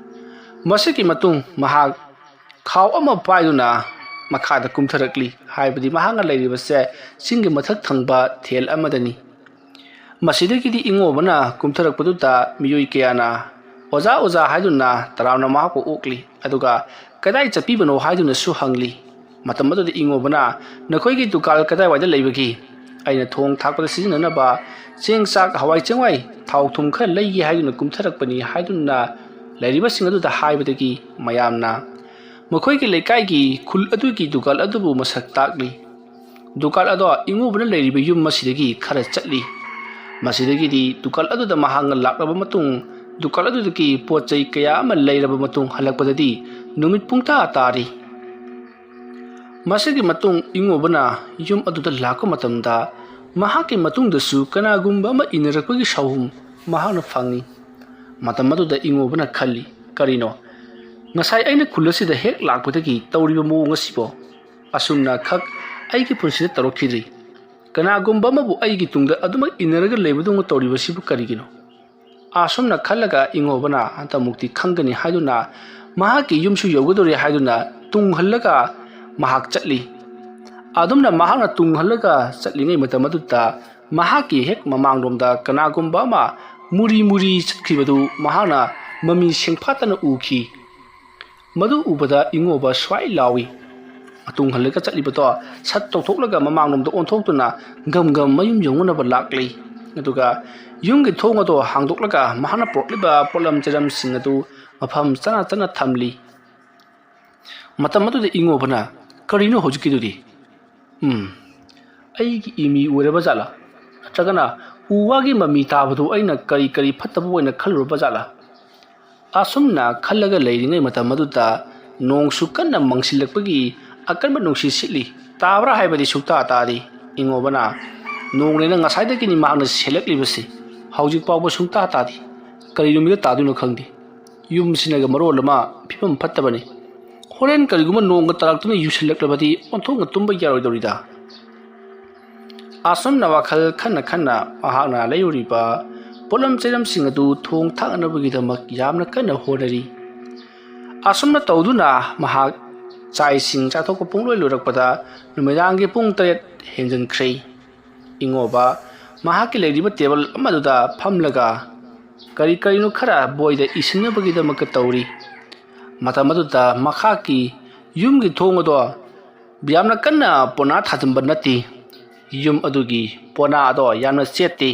ꯃꯁꯤꯒꯤ ꯃꯇꯨꯡ ꯃꯍꯥꯛ ꯈꯥꯎ ꯑꯃ ꯄꯥꯏꯗꯨꯅ ꯃꯈꯥꯗ ꯀꯨꯝꯊꯔꯛꯂꯤ, ꯍꯥꯏꯕꯗꯤ ꯃꯍꯥꯛꯅ ꯂꯩꯔꯤꯕꯁꯦ ꯆꯤꯡꯒꯤ ꯃꯊꯛ ꯊꯪꯕ ꯊꯦꯜ ꯑꯃꯗꯅꯤ꯫ ꯃꯁꯤꯗꯒꯤꯗꯤ ꯏꯉꯣꯕꯅ ꯀꯨꯝꯊꯔꯛꯄꯗꯨꯗ ꯃꯤꯑꯣꯏ ꯀꯌꯥꯅ "ꯑꯣꯖꯥ, ꯑꯣꯖꯥ" ꯍꯥꯏꯗꯨꯅ ꯇꯔꯥꯝꯅ ꯃꯍꯥꯛꯄꯨ ꯑꯣꯛꯂꯤ, ꯑꯗꯨꯒ "ꯀꯗꯥꯏ ꯆꯠꯄꯤꯕꯅꯣ?" ꯍꯥꯏꯗꯨꯅꯁꯨ ꯍꯪꯂꯤ꯫ ꯃꯇꯝ ꯑꯗꯨꯗ ꯏꯉꯣꯕꯅ, "ꯅꯈꯣꯏꯒꯤ ꯗꯨꯀꯥꯟ ꯀꯗꯥꯏꯋꯥꯏꯗ ꯂꯩꯕꯒꯦ? ꯑꯩꯅ ꯊꯣꯡ ꯊꯥꯛꯄꯗ ꯁꯤꯖꯤꯟꯅꯅꯕ ꯆꯦꯡ, ꯆꯥꯛ, ꯍꯋꯥꯏ ꯆꯦꯡꯋꯥꯏ, ꯊꯥꯎ ꯊꯨꯝ ꯈꯔ ꯂꯩꯒꯦ ꯍꯥꯏꯗꯨꯅ ꯀꯨꯝꯊꯔꯛꯄꯅꯤ" ꯍꯥꯏꯗꯨꯅ ꯂꯩꯔꯤꯕꯁꯤꯡ ꯑꯗꯨꯗ ꯍꯥꯏꯕꯗꯒꯤ ꯃꯌꯥꯝꯅ ꯃꯈꯣꯏꯒꯤ ꯂꯩꯀꯥꯏꯒꯤ ꯈꯨꯜ ꯑꯗꯨꯒꯤ ꯗꯨꯀꯥꯟ ꯑꯗꯨꯕꯨ ꯃꯁꯛ ꯇꯥꯛꯂꯤ꯫ ꯗꯨꯀꯥꯟ ꯑꯗꯣ ꯏꯉꯣꯕꯅ ꯂꯩꯔꯤꯕ ꯌꯨꯝ ꯑꯁꯤꯗꯒꯤ ꯈꯔ ꯆꯠꯂꯤ꯫ ꯃꯁꯤꯗꯒꯤꯗꯤ ꯗꯨꯀꯥꯟ ꯑꯗꯨꯗ ꯃꯍꯥꯛꯅ ꯂꯥꯛꯂꯕ ꯃꯇꯨꯡ, ꯗꯨꯀꯥꯟ ꯑꯗꯨꯗꯒꯤ ꯄꯣꯠ ꯆꯩ ꯀꯌꯥ ꯑꯃ ꯂꯩꯔꯕ ꯃꯇꯨꯡ ꯍꯜꯂꯛꯄꯗꯗꯤ ꯅꯨꯃꯤꯠ ꯄꯨꯡꯇꯥ ꯇꯥꯔꯤ꯫ ꯃꯁꯤꯒꯤ ꯃꯇꯨꯡ ꯏꯉꯣꯕꯅ ꯌꯨꯝ ꯑꯗꯨꯗ ꯂꯥꯛꯄ ꯃꯇꯝꯗ ꯃꯍꯥꯛꯀꯤ ꯃꯇꯨꯡꯗꯁꯨ ꯀꯅꯥꯒꯨꯝꯕ ꯑꯃ ꯏꯟꯅꯔꯛꯄꯒꯤ ꯁꯥꯎꯍꯨꯝ ꯃꯍꯥꯛꯅ ꯐꯪꯏ꯫ ꯃꯇꯝ ꯑꯗꯨꯗ ꯏꯉꯣꯕꯅ ꯈꯜꯂꯤ, "ꯀꯔꯤꯅꯣ? ꯉꯁꯥꯏ ꯑꯩꯅ ꯈꯨꯜ ꯑꯁꯤꯗ ꯍꯦꯛ ꯂꯥꯛꯄꯗꯒꯤ ꯇꯧꯔꯤꯕ ꯃꯑꯣꯡ ꯑꯁꯤꯕꯣ? ꯑꯁꯨꯝꯅ ꯈꯛ ꯑꯩꯒꯤ ꯄꯨꯟꯁꯤꯗ ꯇꯧꯔꯛꯈꯤꯗ꯭ꯔꯤ꯫ ꯀꯅꯥꯒꯨꯝꯕ ꯑꯃꯕꯨ ꯑꯩꯒꯤ ꯇꯨꯡꯗ ꯑꯗꯨꯃꯛ ꯏꯟꯅꯔꯒ ꯂꯩꯕꯗꯧꯅ ꯇꯧꯔꯤꯕꯁꯤꯕꯨ ꯀꯔꯤꯒꯤꯅꯣ?" ꯑꯁꯨꯝꯅ ꯈꯜꯂꯒ ꯏꯉꯣꯕꯅ ꯍꯟꯗꯛꯃꯨꯛꯇꯤ ꯈꯪꯒꯅꯤ ꯍꯥꯏꯗꯨꯅ ꯃꯍꯥꯛꯀꯤ ꯌꯨꯝꯁꯨ ꯌꯧꯒꯗꯧꯔꯦ ꯍꯥꯏꯗꯨꯅ ꯇꯨꯡ ꯍꯜꯂꯒ ꯃꯍꯥꯛ ꯆꯠꯂꯤ꯫ ꯑꯗꯨꯝꯅ ꯃꯍꯥꯛꯅ ꯇꯨꯡ ꯍꯜꯂꯒ ꯆꯠꯂꯤꯉꯩ ꯃꯇꯝ ꯑꯗꯨꯗ ꯃꯍꯥꯛꯀꯤ ꯍꯦꯛ ꯃꯃꯥꯡꯂꯣꯝꯗ ꯀꯅꯥꯒꯨꯝꯕ ꯑꯃ ꯃꯨꯔꯤ ꯃꯨꯔꯤ ꯆꯠꯈꯤꯕꯗꯨ ꯃꯍꯥꯛꯅ ꯃꯃꯤ ꯁꯦꯡꯐꯥꯠꯇꯅ ꯎꯈꯤ꯫ ꯃꯗꯨ ꯎꯕꯗ ꯏꯉꯣꯕ ꯁ꯭ꯋꯥꯏ ꯂꯥꯎꯏ꯫ ꯃꯇꯨꯡ ꯍꯜꯂꯒ ꯆꯠꯂꯤꯕꯗꯣ ꯁꯠ ꯇꯧꯊꯣꯛꯂꯒ ꯃꯃꯥꯡꯂꯣꯝꯗ ꯑꯣꯟꯊꯣꯛꯇꯨꯅ ꯒꯝ ꯒꯝ ꯃꯌꯨꯝ ꯌꯧꯅꯅꯕ ꯂꯥꯛꯂꯤ꯫ ꯑꯗꯨꯒ ꯌꯨꯝꯒꯤ ꯊꯣꯡ ꯑꯗꯣ ꯍꯥꯡꯗꯣꯛꯂꯒ ꯃꯍꯥꯛꯅ ꯄꯨꯔꯛꯂꯤꯕ ꯄꯣꯠꯂꯝ ꯆꯩꯔꯝꯁꯤꯡ ꯑꯗꯨ ꯃꯐꯝ ꯆꯥꯅ ꯆꯥꯅ ꯊꯝꯂꯤ꯫ ꯃꯇꯝ ꯑꯗꯨꯗ ꯏꯉꯣꯕꯅ, "ꯀꯔꯤꯅꯣ ꯍꯧꯖꯤꯛꯀꯤꯗꯨꯗꯤ? ꯎꯝ, ꯑꯩꯒꯤ ꯏꯃꯤ ꯑꯣꯏꯔꯕ ꯖꯥꯠꯂꯥ? ꯅꯠꯇ꯭ꯔꯒꯅ ꯎ ꯋꯥꯒꯤ ꯃꯃꯤ ꯇꯥꯕꯗꯨ ꯑꯩꯅ ꯀꯔꯤ ꯀꯔꯤ ꯐꯠꯇꯕ ꯑꯣꯏꯅ ꯈꯜꯂꯨꯔꯕ ꯖꯥꯠꯂꯥ?" ꯑꯁꯨꯝꯅ ꯈꯜꯂꯒ ꯂꯩꯔꯤꯉꯩ ꯃꯇꯝ ꯑꯗꯨꯗ ꯅꯣꯡꯁꯨ ꯀꯟꯅ ꯃꯪꯁꯤꯜꯂꯛꯄꯒꯤ ꯑꯀꯟꯕ ꯅꯨꯡꯁꯤꯠ ꯁꯤꯠꯂꯤ꯫ ꯇꯥꯕ꯭ꯔꯥ ꯍꯥꯏꯕꯗꯤ ꯁꯨꯛꯇꯥ ꯇꯥꯗꯦ꯫ ꯏꯉꯣꯕꯅ, "ꯅꯣꯡꯅꯦꯅ ꯉꯁꯥꯏꯗꯒꯤꯅꯤ ꯃꯍꯥꯛꯅ ꯁꯦꯜꯂꯛꯂꯤꯕꯁꯤ꯫ ꯍꯧꯖꯤꯛ ꯐꯥꯎꯕ ꯁꯨꯡꯇꯥ ꯇꯥꯗꯦ꯫ ꯀꯔꯤ ꯅꯨꯃꯤꯠꯇ ꯇꯥꯗꯣꯏꯅꯣ ꯈꯪꯗꯦ꯫ ꯌꯨꯝꯁꯤꯅꯒ ꯃꯔꯣꯜ ꯑꯃ ꯐꯤꯕꯝ ꯐꯠꯇꯕꯅꯤ꯫ ꯍꯣꯔꯦꯟ ꯀꯔꯤꯒꯨꯝꯕ ꯅꯣꯡꯒ ꯇꯥꯔꯛꯇꯨꯅ ꯌꯨꯁꯤꯜꯂꯛꯂꯕꯗꯤ ꯑꯣꯟꯊꯣꯛꯅ ꯇꯨꯝꯕ ꯌꯥꯔꯣꯏꯗꯧꯔꯤꯗ"꯫ ꯑꯁꯨꯝꯅ ꯋꯥꯈꯜ ꯈꯟꯅ ꯈꯟꯅ ꯃꯍꯥꯛꯅ ꯂꯩꯔꯨꯔꯤꯕ ꯄꯣꯠꯂꯝ ꯆꯩꯔꯝꯁꯤꯡ ꯑꯗꯨ ꯊꯣꯡ ꯊꯥꯛꯅꯅꯕꯒꯤꯗꯃꯛ ꯌꯥꯝꯅ ꯀꯟꯅ ꯍꯣꯠꯅꯔꯤ꯫ ꯑꯁꯨꯝꯅ ꯇꯧꯗꯨꯅ ꯃꯍꯥꯛ ꯆꯥꯛ ꯏꯁꯤꯡ ꯆꯥꯊꯣꯛꯄ ꯄꯨꯡꯂꯣꯏ ꯂꯣꯏꯔꯛꯄꯗ ꯅꯨꯃꯤꯗꯥꯡꯒꯤ ꯄꯨꯡ ꯇꯔꯦꯠ ꯍꯦꯟꯖꯟꯈ꯭ꯔꯦ꯫ ꯏꯉꯣꯕ ꯃꯍꯥꯛꯀꯤ ꯂꯩꯔꯤꯕ ꯇꯦꯕꯜ ꯑꯃꯗꯨꯗ ꯐꯝꯂꯒ ꯀꯔꯤ ꯀꯔꯤꯅꯣ ꯈꯔ ꯕꯣꯏꯗ ꯏꯁꯤꯟꯅꯕꯒꯤꯗꯃꯛꯇ ꯇꯧꯔꯤ꯫ ꯃꯇꯝ ꯑꯗꯨꯗ ꯃꯍꯥꯛꯀꯤ ꯌꯨꯝꯒꯤ ꯊꯣꯡ ꯑꯗꯣ ꯌꯥꯝꯅ ꯀꯟꯅ ꯄꯣꯅꯥ ꯊꯥꯖꯤꯟꯕ ꯅꯠꯇꯦ꯫ ꯌꯨꯝ ꯑꯗꯨꯒꯤ ꯄꯣꯅꯥ ꯑꯗꯣ ꯌꯥꯝꯅ ꯆꯦꯠꯇꯦ꯫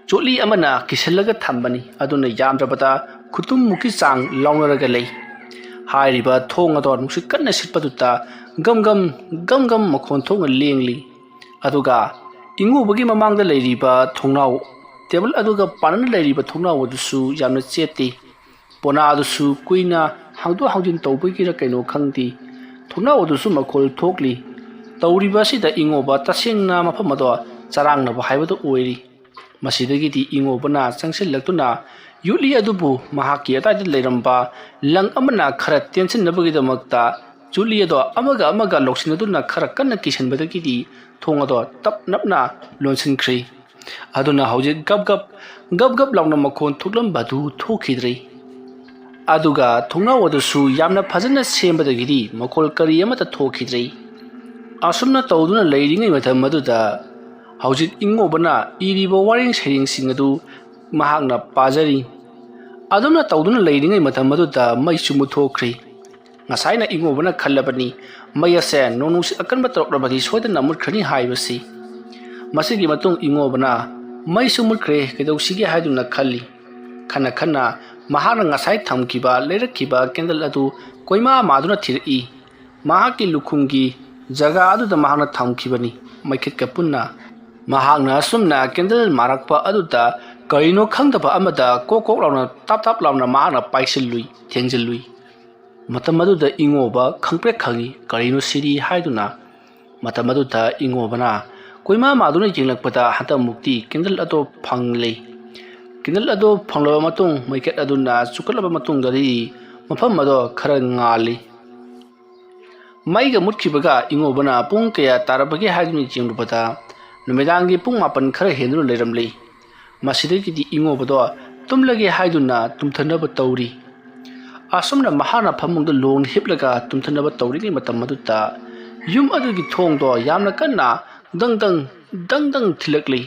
ꯆꯣꯠꯂꯤ ꯑꯃꯅ ꯀꯤꯁꯤꯜꯂꯒ ꯊꯝꯕꯅꯤ꯫ ꯑꯗꯨꯅ ꯌꯥꯝꯗ꯭ꯔꯕꯗ ꯈꯨꯇꯨꯝꯃꯨꯛꯀꯤ ꯆꯥꯡ ꯂꯥꯎꯅꯔꯒ ꯂꯩ꯫ ꯍꯥꯏꯔꯤꯕ ꯊꯣꯡ ꯑꯗꯣ ꯅꯨꯡꯁꯤꯠ ꯀꯟꯅ ꯁꯤꯠꯄꯗꯨꯗ ꯒꯝ ꯒꯝ, ꯒꯝ ꯒꯝ ꯃꯈꯣꯟ ꯊꯣꯛꯅ ꯂꯦꯡꯂꯤ꯫ ꯑꯗꯨꯒ ꯏꯉꯨꯕꯒꯤ ꯃꯃꯥꯡꯗ ꯂꯩꯔꯤꯕ ꯊꯣꯡꯅꯥꯎ, ꯇꯦꯕꯜ ꯑꯗꯨꯒ ꯄꯥꯟꯅꯅ ꯂꯩꯔꯤꯕ ꯊꯣꯡꯅꯥꯎ ꯑꯗꯨꯁꯨ ꯌꯥꯝꯅ ꯆꯦꯠꯇꯦ꯫ ꯄꯣꯅꯥ ꯑꯗꯨꯁꯨ ꯀꯨꯏꯅ ꯍꯥꯡꯗꯣꯛ ꯍꯥꯡꯖꯤꯟ ꯇꯧꯕꯒꯤꯔ ꯀꯩꯅꯣ ꯈꯪꯗꯦ, ꯊꯣꯡꯅꯥꯎ ꯑꯗꯨꯁꯨ ꯃꯈꯣꯜ ꯊꯣꯛꯂꯤ꯫ ꯇꯧꯔꯤꯕ ꯑꯁꯤꯗ ꯏꯉꯣꯕ ꯇꯁꯦꯡꯅ ꯃꯐꯝ ꯑꯗꯣ ꯆꯔꯥꯡꯅꯕ ꯍꯥꯏꯕꯗꯨ ꯑꯣꯏꯔꯤ꯫ ꯃꯁꯤꯗꯒꯤꯗꯤ ꯏꯉꯣꯕꯅ ꯆꯪꯁꯤꯜꯂꯛꯇꯨꯅ ꯌꯨꯠꯂꯤ ꯑꯗꯨꯕꯨ ꯃꯍꯥꯛꯀꯤ ꯑꯗꯥꯏꯗ ꯂꯩꯔꯝꯕ ꯂꯪ ꯑꯃꯅ ꯈꯔ ꯇꯦꯟꯁꯤꯟꯅꯕꯒꯤꯗꯃꯛꯇ ꯌꯨꯠꯂꯤ ꯑꯗꯣ ꯑꯃꯒ ꯑꯃꯒ ꯂꯧꯁꯤꯟꯅꯗꯨꯅ ꯈꯔ ꯀꯟꯅ ꯀꯤꯁꯤꯟꯕꯗꯒꯤꯗꯤ ꯊꯣꯡ ꯑꯗꯣ ꯇꯞ ꯅꯞꯅ ꯂꯣꯟꯁꯤꯟꯈ꯭ꯔꯤ꯫ ꯑꯗꯨꯅ ꯍꯧꯖꯤꯛ ꯒꯞ ꯒꯞ, ꯒꯞ ꯒꯞ ꯂꯥꯎꯅ ꯃꯈꯣꯟ ꯊꯣꯛꯂꯝꯕꯗꯨ ꯊꯣꯛꯈꯤꯗ꯭ꯔꯦ꯫ ꯑꯗꯨꯒ ꯊꯣꯡꯅꯥꯎ ꯑꯗꯨꯁꯨ ꯌꯥꯝꯅ ꯐꯖꯅ ꯁꯦꯝꯕꯗꯒꯤꯗꯤ ꯃꯈꯣꯜ ꯀꯔꯤ ꯑꯃꯠꯇ ꯊꯣꯛꯈꯤꯗ꯭ꯔꯦ꯫ ꯑꯁꯨꯝꯅ ꯇꯧꯗꯨꯅ ꯂꯩꯔꯤꯉꯩ ꯃꯇꯝ ꯑꯗꯨꯗ ꯍꯧꯖꯤꯛ ꯏꯉꯣꯕꯅ ꯏꯔꯤꯕ ꯋꯥꯔꯦꯡ ꯁꯩꯔꯦꯡꯁꯤꯡ ꯑꯗꯨ ꯃꯍꯥꯛꯅ ꯄꯥꯖꯔꯤ꯫ ꯑꯗꯨꯝꯅ ꯇꯧꯗꯨꯅ ꯂꯩꯔꯤꯉꯩ ꯃꯇꯝ ꯑꯗꯨꯗ ꯃꯩꯁꯨ ꯃꯨꯠꯊꯣꯛꯈ꯭ꯔꯦ꯫ ꯉꯁꯥꯏꯅ ꯏꯉꯣꯕꯅ ꯈꯜꯂꯕꯅꯤ, ꯃꯩ ꯑꯁꯦ ꯅꯣꯡ ꯅꯨꯡꯁꯤꯠ ꯑꯀꯟꯕ ꯇꯧꯔꯛꯂꯕꯗꯤ ꯁꯣꯏꯗꯅ ꯃꯨꯠꯈ꯭ꯔꯅꯤ ꯍꯥꯏꯕꯁꯤ꯫ ꯃꯁꯤꯒꯤ ꯃꯇꯨꯡ ꯏꯉꯣꯕꯅ ꯃꯩꯁꯨ ꯃꯨꯠꯈ꯭ꯔꯦ, ꯀꯩꯗꯧꯁꯤꯒꯦ ꯍꯥꯏꯗꯨꯅ ꯈꯜꯂꯤ꯫ ꯈꯟꯅ ꯈꯟꯅ ꯃꯍꯥꯛꯅ ꯉꯁꯥꯏ ꯊꯝꯈꯤꯕ, ꯂꯩꯔꯛꯈꯤꯕ ꯀꯦꯟꯗꯜ ꯑꯗꯨ ꯀꯣꯏꯃꯥ ꯃꯥꯗꯨꯅ ꯊꯤꯔꯛꯏ꯫ ꯃꯍꯥꯛꯀꯤ ꯂꯨꯈꯨꯝꯒꯤ ꯖꯒꯥ ꯑꯗꯨꯗ ꯃꯍꯥꯛꯅ ꯊꯝꯈꯤꯕꯅꯤ, ꯃꯩꯈꯦꯠꯀ ꯄꯨꯟꯅ꯫ ꯃꯍꯥꯛꯅ ꯑꯁꯨꯝꯅ ꯀꯦꯟꯗꯜ ꯃꯥꯔꯛꯄ ꯑꯗꯨꯗ ꯀꯔꯤꯅꯣ ꯈꯪꯗꯕ ꯑꯃꯗ ꯀꯣꯛ ꯀꯣꯛ ꯂꯥꯎꯅ, ꯇꯥꯞ ꯇꯥꯞ ꯂꯥꯎꯅ ꯃꯍꯥꯛꯅ ꯄꯥꯏꯁꯤꯜꯂꯨꯏ, ꯊꯦꯡꯖꯤꯜꯂꯨꯏ꯫ ꯃꯇꯝ ꯑꯗꯨꯗ ꯏꯉꯣꯕ ꯈꯪꯄ꯭ꯔꯦꯛ ꯈꯪꯏ, ꯀꯔꯤꯅꯣ ꯁꯤꯗꯤ ꯍꯥꯏꯗꯨꯅ꯫ ꯃꯇꯝ ꯑꯗꯨꯗ ꯏꯉꯣꯕꯅ ꯀꯣꯏꯃꯥ ꯃꯥꯗꯨꯅ ꯌꯦꯡꯂꯛꯄꯗ ꯍꯟꯗꯛꯃꯨꯛꯇꯤ ꯀꯦꯟꯗꯜ ꯑꯗꯣ ꯐꯪꯂꯦ꯫ ꯀꯦꯟꯗꯜ ꯑꯗꯣ ꯐꯪꯂꯕ ꯃꯇꯨꯡ, ꯃꯩꯈꯦꯠ ꯑꯗꯨꯅ ꯆꯨꯈꯠꯂꯕ ꯃꯇꯨꯡꯗꯗꯤ ꯃꯐꯝ ꯑꯗꯣ ꯈꯔ ꯉꯥꯜꯂꯤ꯫ ꯃꯩꯒ ꯃꯨꯠꯈꯤꯕꯒ ꯏꯉꯣꯕꯅ ꯄꯨꯡ ꯀꯌꯥ ꯇꯥꯔꯕꯒꯦ ꯍꯥꯏꯗꯨꯅ ꯌꯦꯡꯂꯨꯕꯗ ꯅꯨꯃꯤꯗꯥꯡꯒꯤ ꯄꯨꯡ ꯃꯥꯄꯟ ꯈꯔ ꯍꯦꯟꯗꯨꯅ ꯂꯩꯔꯝꯂꯤ꯫ ꯃꯁꯤꯗꯒꯤꯗꯤ ꯏꯉꯣꯕꯗꯣ ꯇꯨꯝꯂꯒꯦ ꯍꯥꯏꯗꯨꯅ ꯇꯨꯝꯊꯅꯕ ꯇꯧꯔꯤ꯫ ꯑꯁꯨꯝꯅ ꯃꯍꯥꯛꯅ ꯐꯃꯨꯡꯗ ꯂꯣꯡꯅ ꯍꯤꯞꯂꯒ ꯇꯨꯝꯊꯅꯕ ꯇꯧꯔꯤꯉꯩ ꯃꯇꯝ ꯑꯗꯨꯗ ꯌꯨꯝ ꯑꯗꯨꯒꯤ ꯊꯣꯡꯗꯣ ꯌꯥꯝꯅ ꯀꯟꯅ ꯗꯪ ꯗꯪ, ꯗꯪ ꯗꯪ ꯊꯤꯜꯂꯛꯂꯤ꯫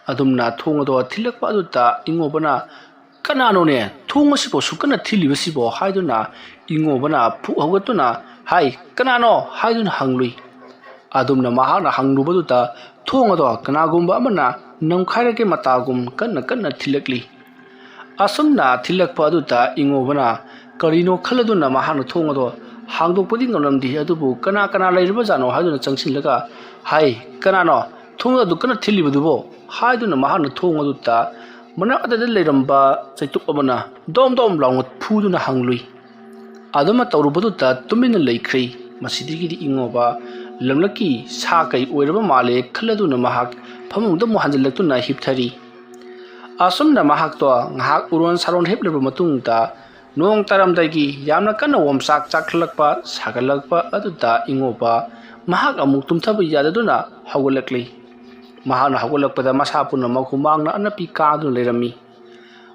ꯑꯗꯨꯝꯅ ꯊꯣꯡ ꯑꯗꯣ ꯊꯤꯜꯂꯛꯄ ꯑꯗꯨꯗ ꯏꯉꯣꯕꯅ, "ꯀꯅꯥꯅꯣꯅꯦ ꯊꯣꯡ ꯑꯁꯤꯕꯨ ꯁꯨꯛ ꯀꯟꯅ ꯊꯤꯜꯂꯤꯕꯁꯤꯕꯣ?" ꯍꯥꯏꯗꯨꯅ ꯏꯉꯣꯕꯅ ꯐꯨꯛ ꯍꯧꯒꯠꯇꯨꯅ, "ꯍꯥꯏ, ꯀꯅꯥꯅꯣ?" ꯍꯥꯏꯗꯨꯅ ꯍꯪꯂꯨꯏ꯫ ꯑꯗꯨꯝꯅ ꯃꯍꯥꯛꯅ ꯍꯪꯂꯨꯕꯗꯨꯗ ꯊꯣꯡ ꯑꯗꯣ ꯀꯅꯥꯒꯨꯝꯕ ꯑꯃꯅ ꯅꯝꯈꯥꯏꯔꯒꯦ ꯃꯇꯥꯒꯨꯝ ꯀꯟꯅ ꯀꯟꯅ ꯊꯤꯜꯂꯛꯂꯤ꯫ ꯑꯁꯨꯝꯅ ꯊꯤꯜꯂꯛꯄ ꯑꯗꯨꯗ ꯏꯉꯣꯕꯅ ꯀꯔꯤꯅꯣ ꯈꯜꯂꯗꯨꯅ ꯃꯍꯥꯛꯅ ꯊꯣꯡ ꯑꯗꯣ ꯍꯥꯡꯗꯣꯛꯄꯗꯤ ꯉꯝꯂꯝꯗꯦ, ꯑꯗꯨꯕꯨ ꯀꯅꯥ ꯀꯅꯥ ꯂꯩꯔꯤꯕꯖꯥꯠꯅꯣ ꯍꯥꯏꯗꯨꯅ ꯆꯪꯁꯤꯜꯂꯒ, "ꯍꯥꯏ, ꯀꯅꯥꯅꯣ ꯊꯣꯡ ꯑꯗꯨ ꯀꯟꯅ ꯊꯤꯜꯂꯤꯕꯗꯨꯕꯣ?" ꯍꯥꯏꯗꯨꯅ ꯃꯍꯥꯛꯅ ꯊꯣꯡ ꯑꯗꯨꯗ ꯃꯅꯥꯛ ꯑꯗꯨꯗ ꯂꯩꯔꯝꯕ ꯆꯩꯇꯨꯞ ꯑꯃꯅ ꯗꯣꯝ ꯗꯣꯝ ꯂꯥꯎꯅ ꯐꯨꯗꯨꯅ ꯍꯪꯂꯨꯏ꯫ ꯑꯗꯨꯃ ꯇꯧꯔꯨꯕꯗꯨꯗ ꯇꯨꯃꯤꯟꯅ ꯂꯩꯈ꯭ꯔꯦ꯫ ꯃꯁꯤꯗꯒꯤꯗꯤ ꯏꯉꯣꯕ ꯂꯝꯂꯛꯀꯤ ꯁꯥ ꯀꯩ ꯑꯣꯏꯔꯕ ꯃꯥꯜꯂꯦ ꯈꯜꯂꯗꯨꯅ ꯃꯍꯥꯛ ꯐꯃꯨꯡꯗ ꯑꯃꯨꯛ ꯍꯟꯖꯤꯜꯂꯛꯇꯨꯅ ꯍꯤꯞꯊꯔꯤ꯫ ꯑꯁꯨꯝꯅ ꯃꯍꯥꯛꯇꯣ ꯉꯥꯏꯍꯥꯛ ꯎꯔꯣꯟ ꯁꯥꯔꯣꯟ ꯍꯤꯞꯂꯕ ꯃꯇꯨꯡꯗ ꯅꯣꯡ ꯇꯥꯔꯝꯗꯥꯏꯒꯤ ꯌꯥꯝꯅ ꯀꯟꯅ ꯑꯣꯝꯆꯥꯛ ꯆꯥꯛꯈꯠꯂꯛꯄ, ꯁꯥꯒꯠꯂꯛꯄ ꯑꯗꯨꯗ ꯏꯉꯣꯕ ꯃꯍꯥꯛ ꯑꯃꯨꯛ ꯇꯨꯝꯊꯕ ꯌꯥꯗꯗꯨꯅ ꯍꯧꯒꯠꯂꯛꯂꯤ꯫ ꯃꯍꯥꯛꯅ ꯍꯧꯒꯠꯂꯛꯄꯗ ꯃꯁꯥ ꯄꯨꯝꯅꯃꯛ ꯍꯨꯃꯥꯡꯅ ꯑꯅꯞꯄꯤ ꯀꯥꯗꯨꯅ ꯂꯩꯔꯝꯃꯤ꯫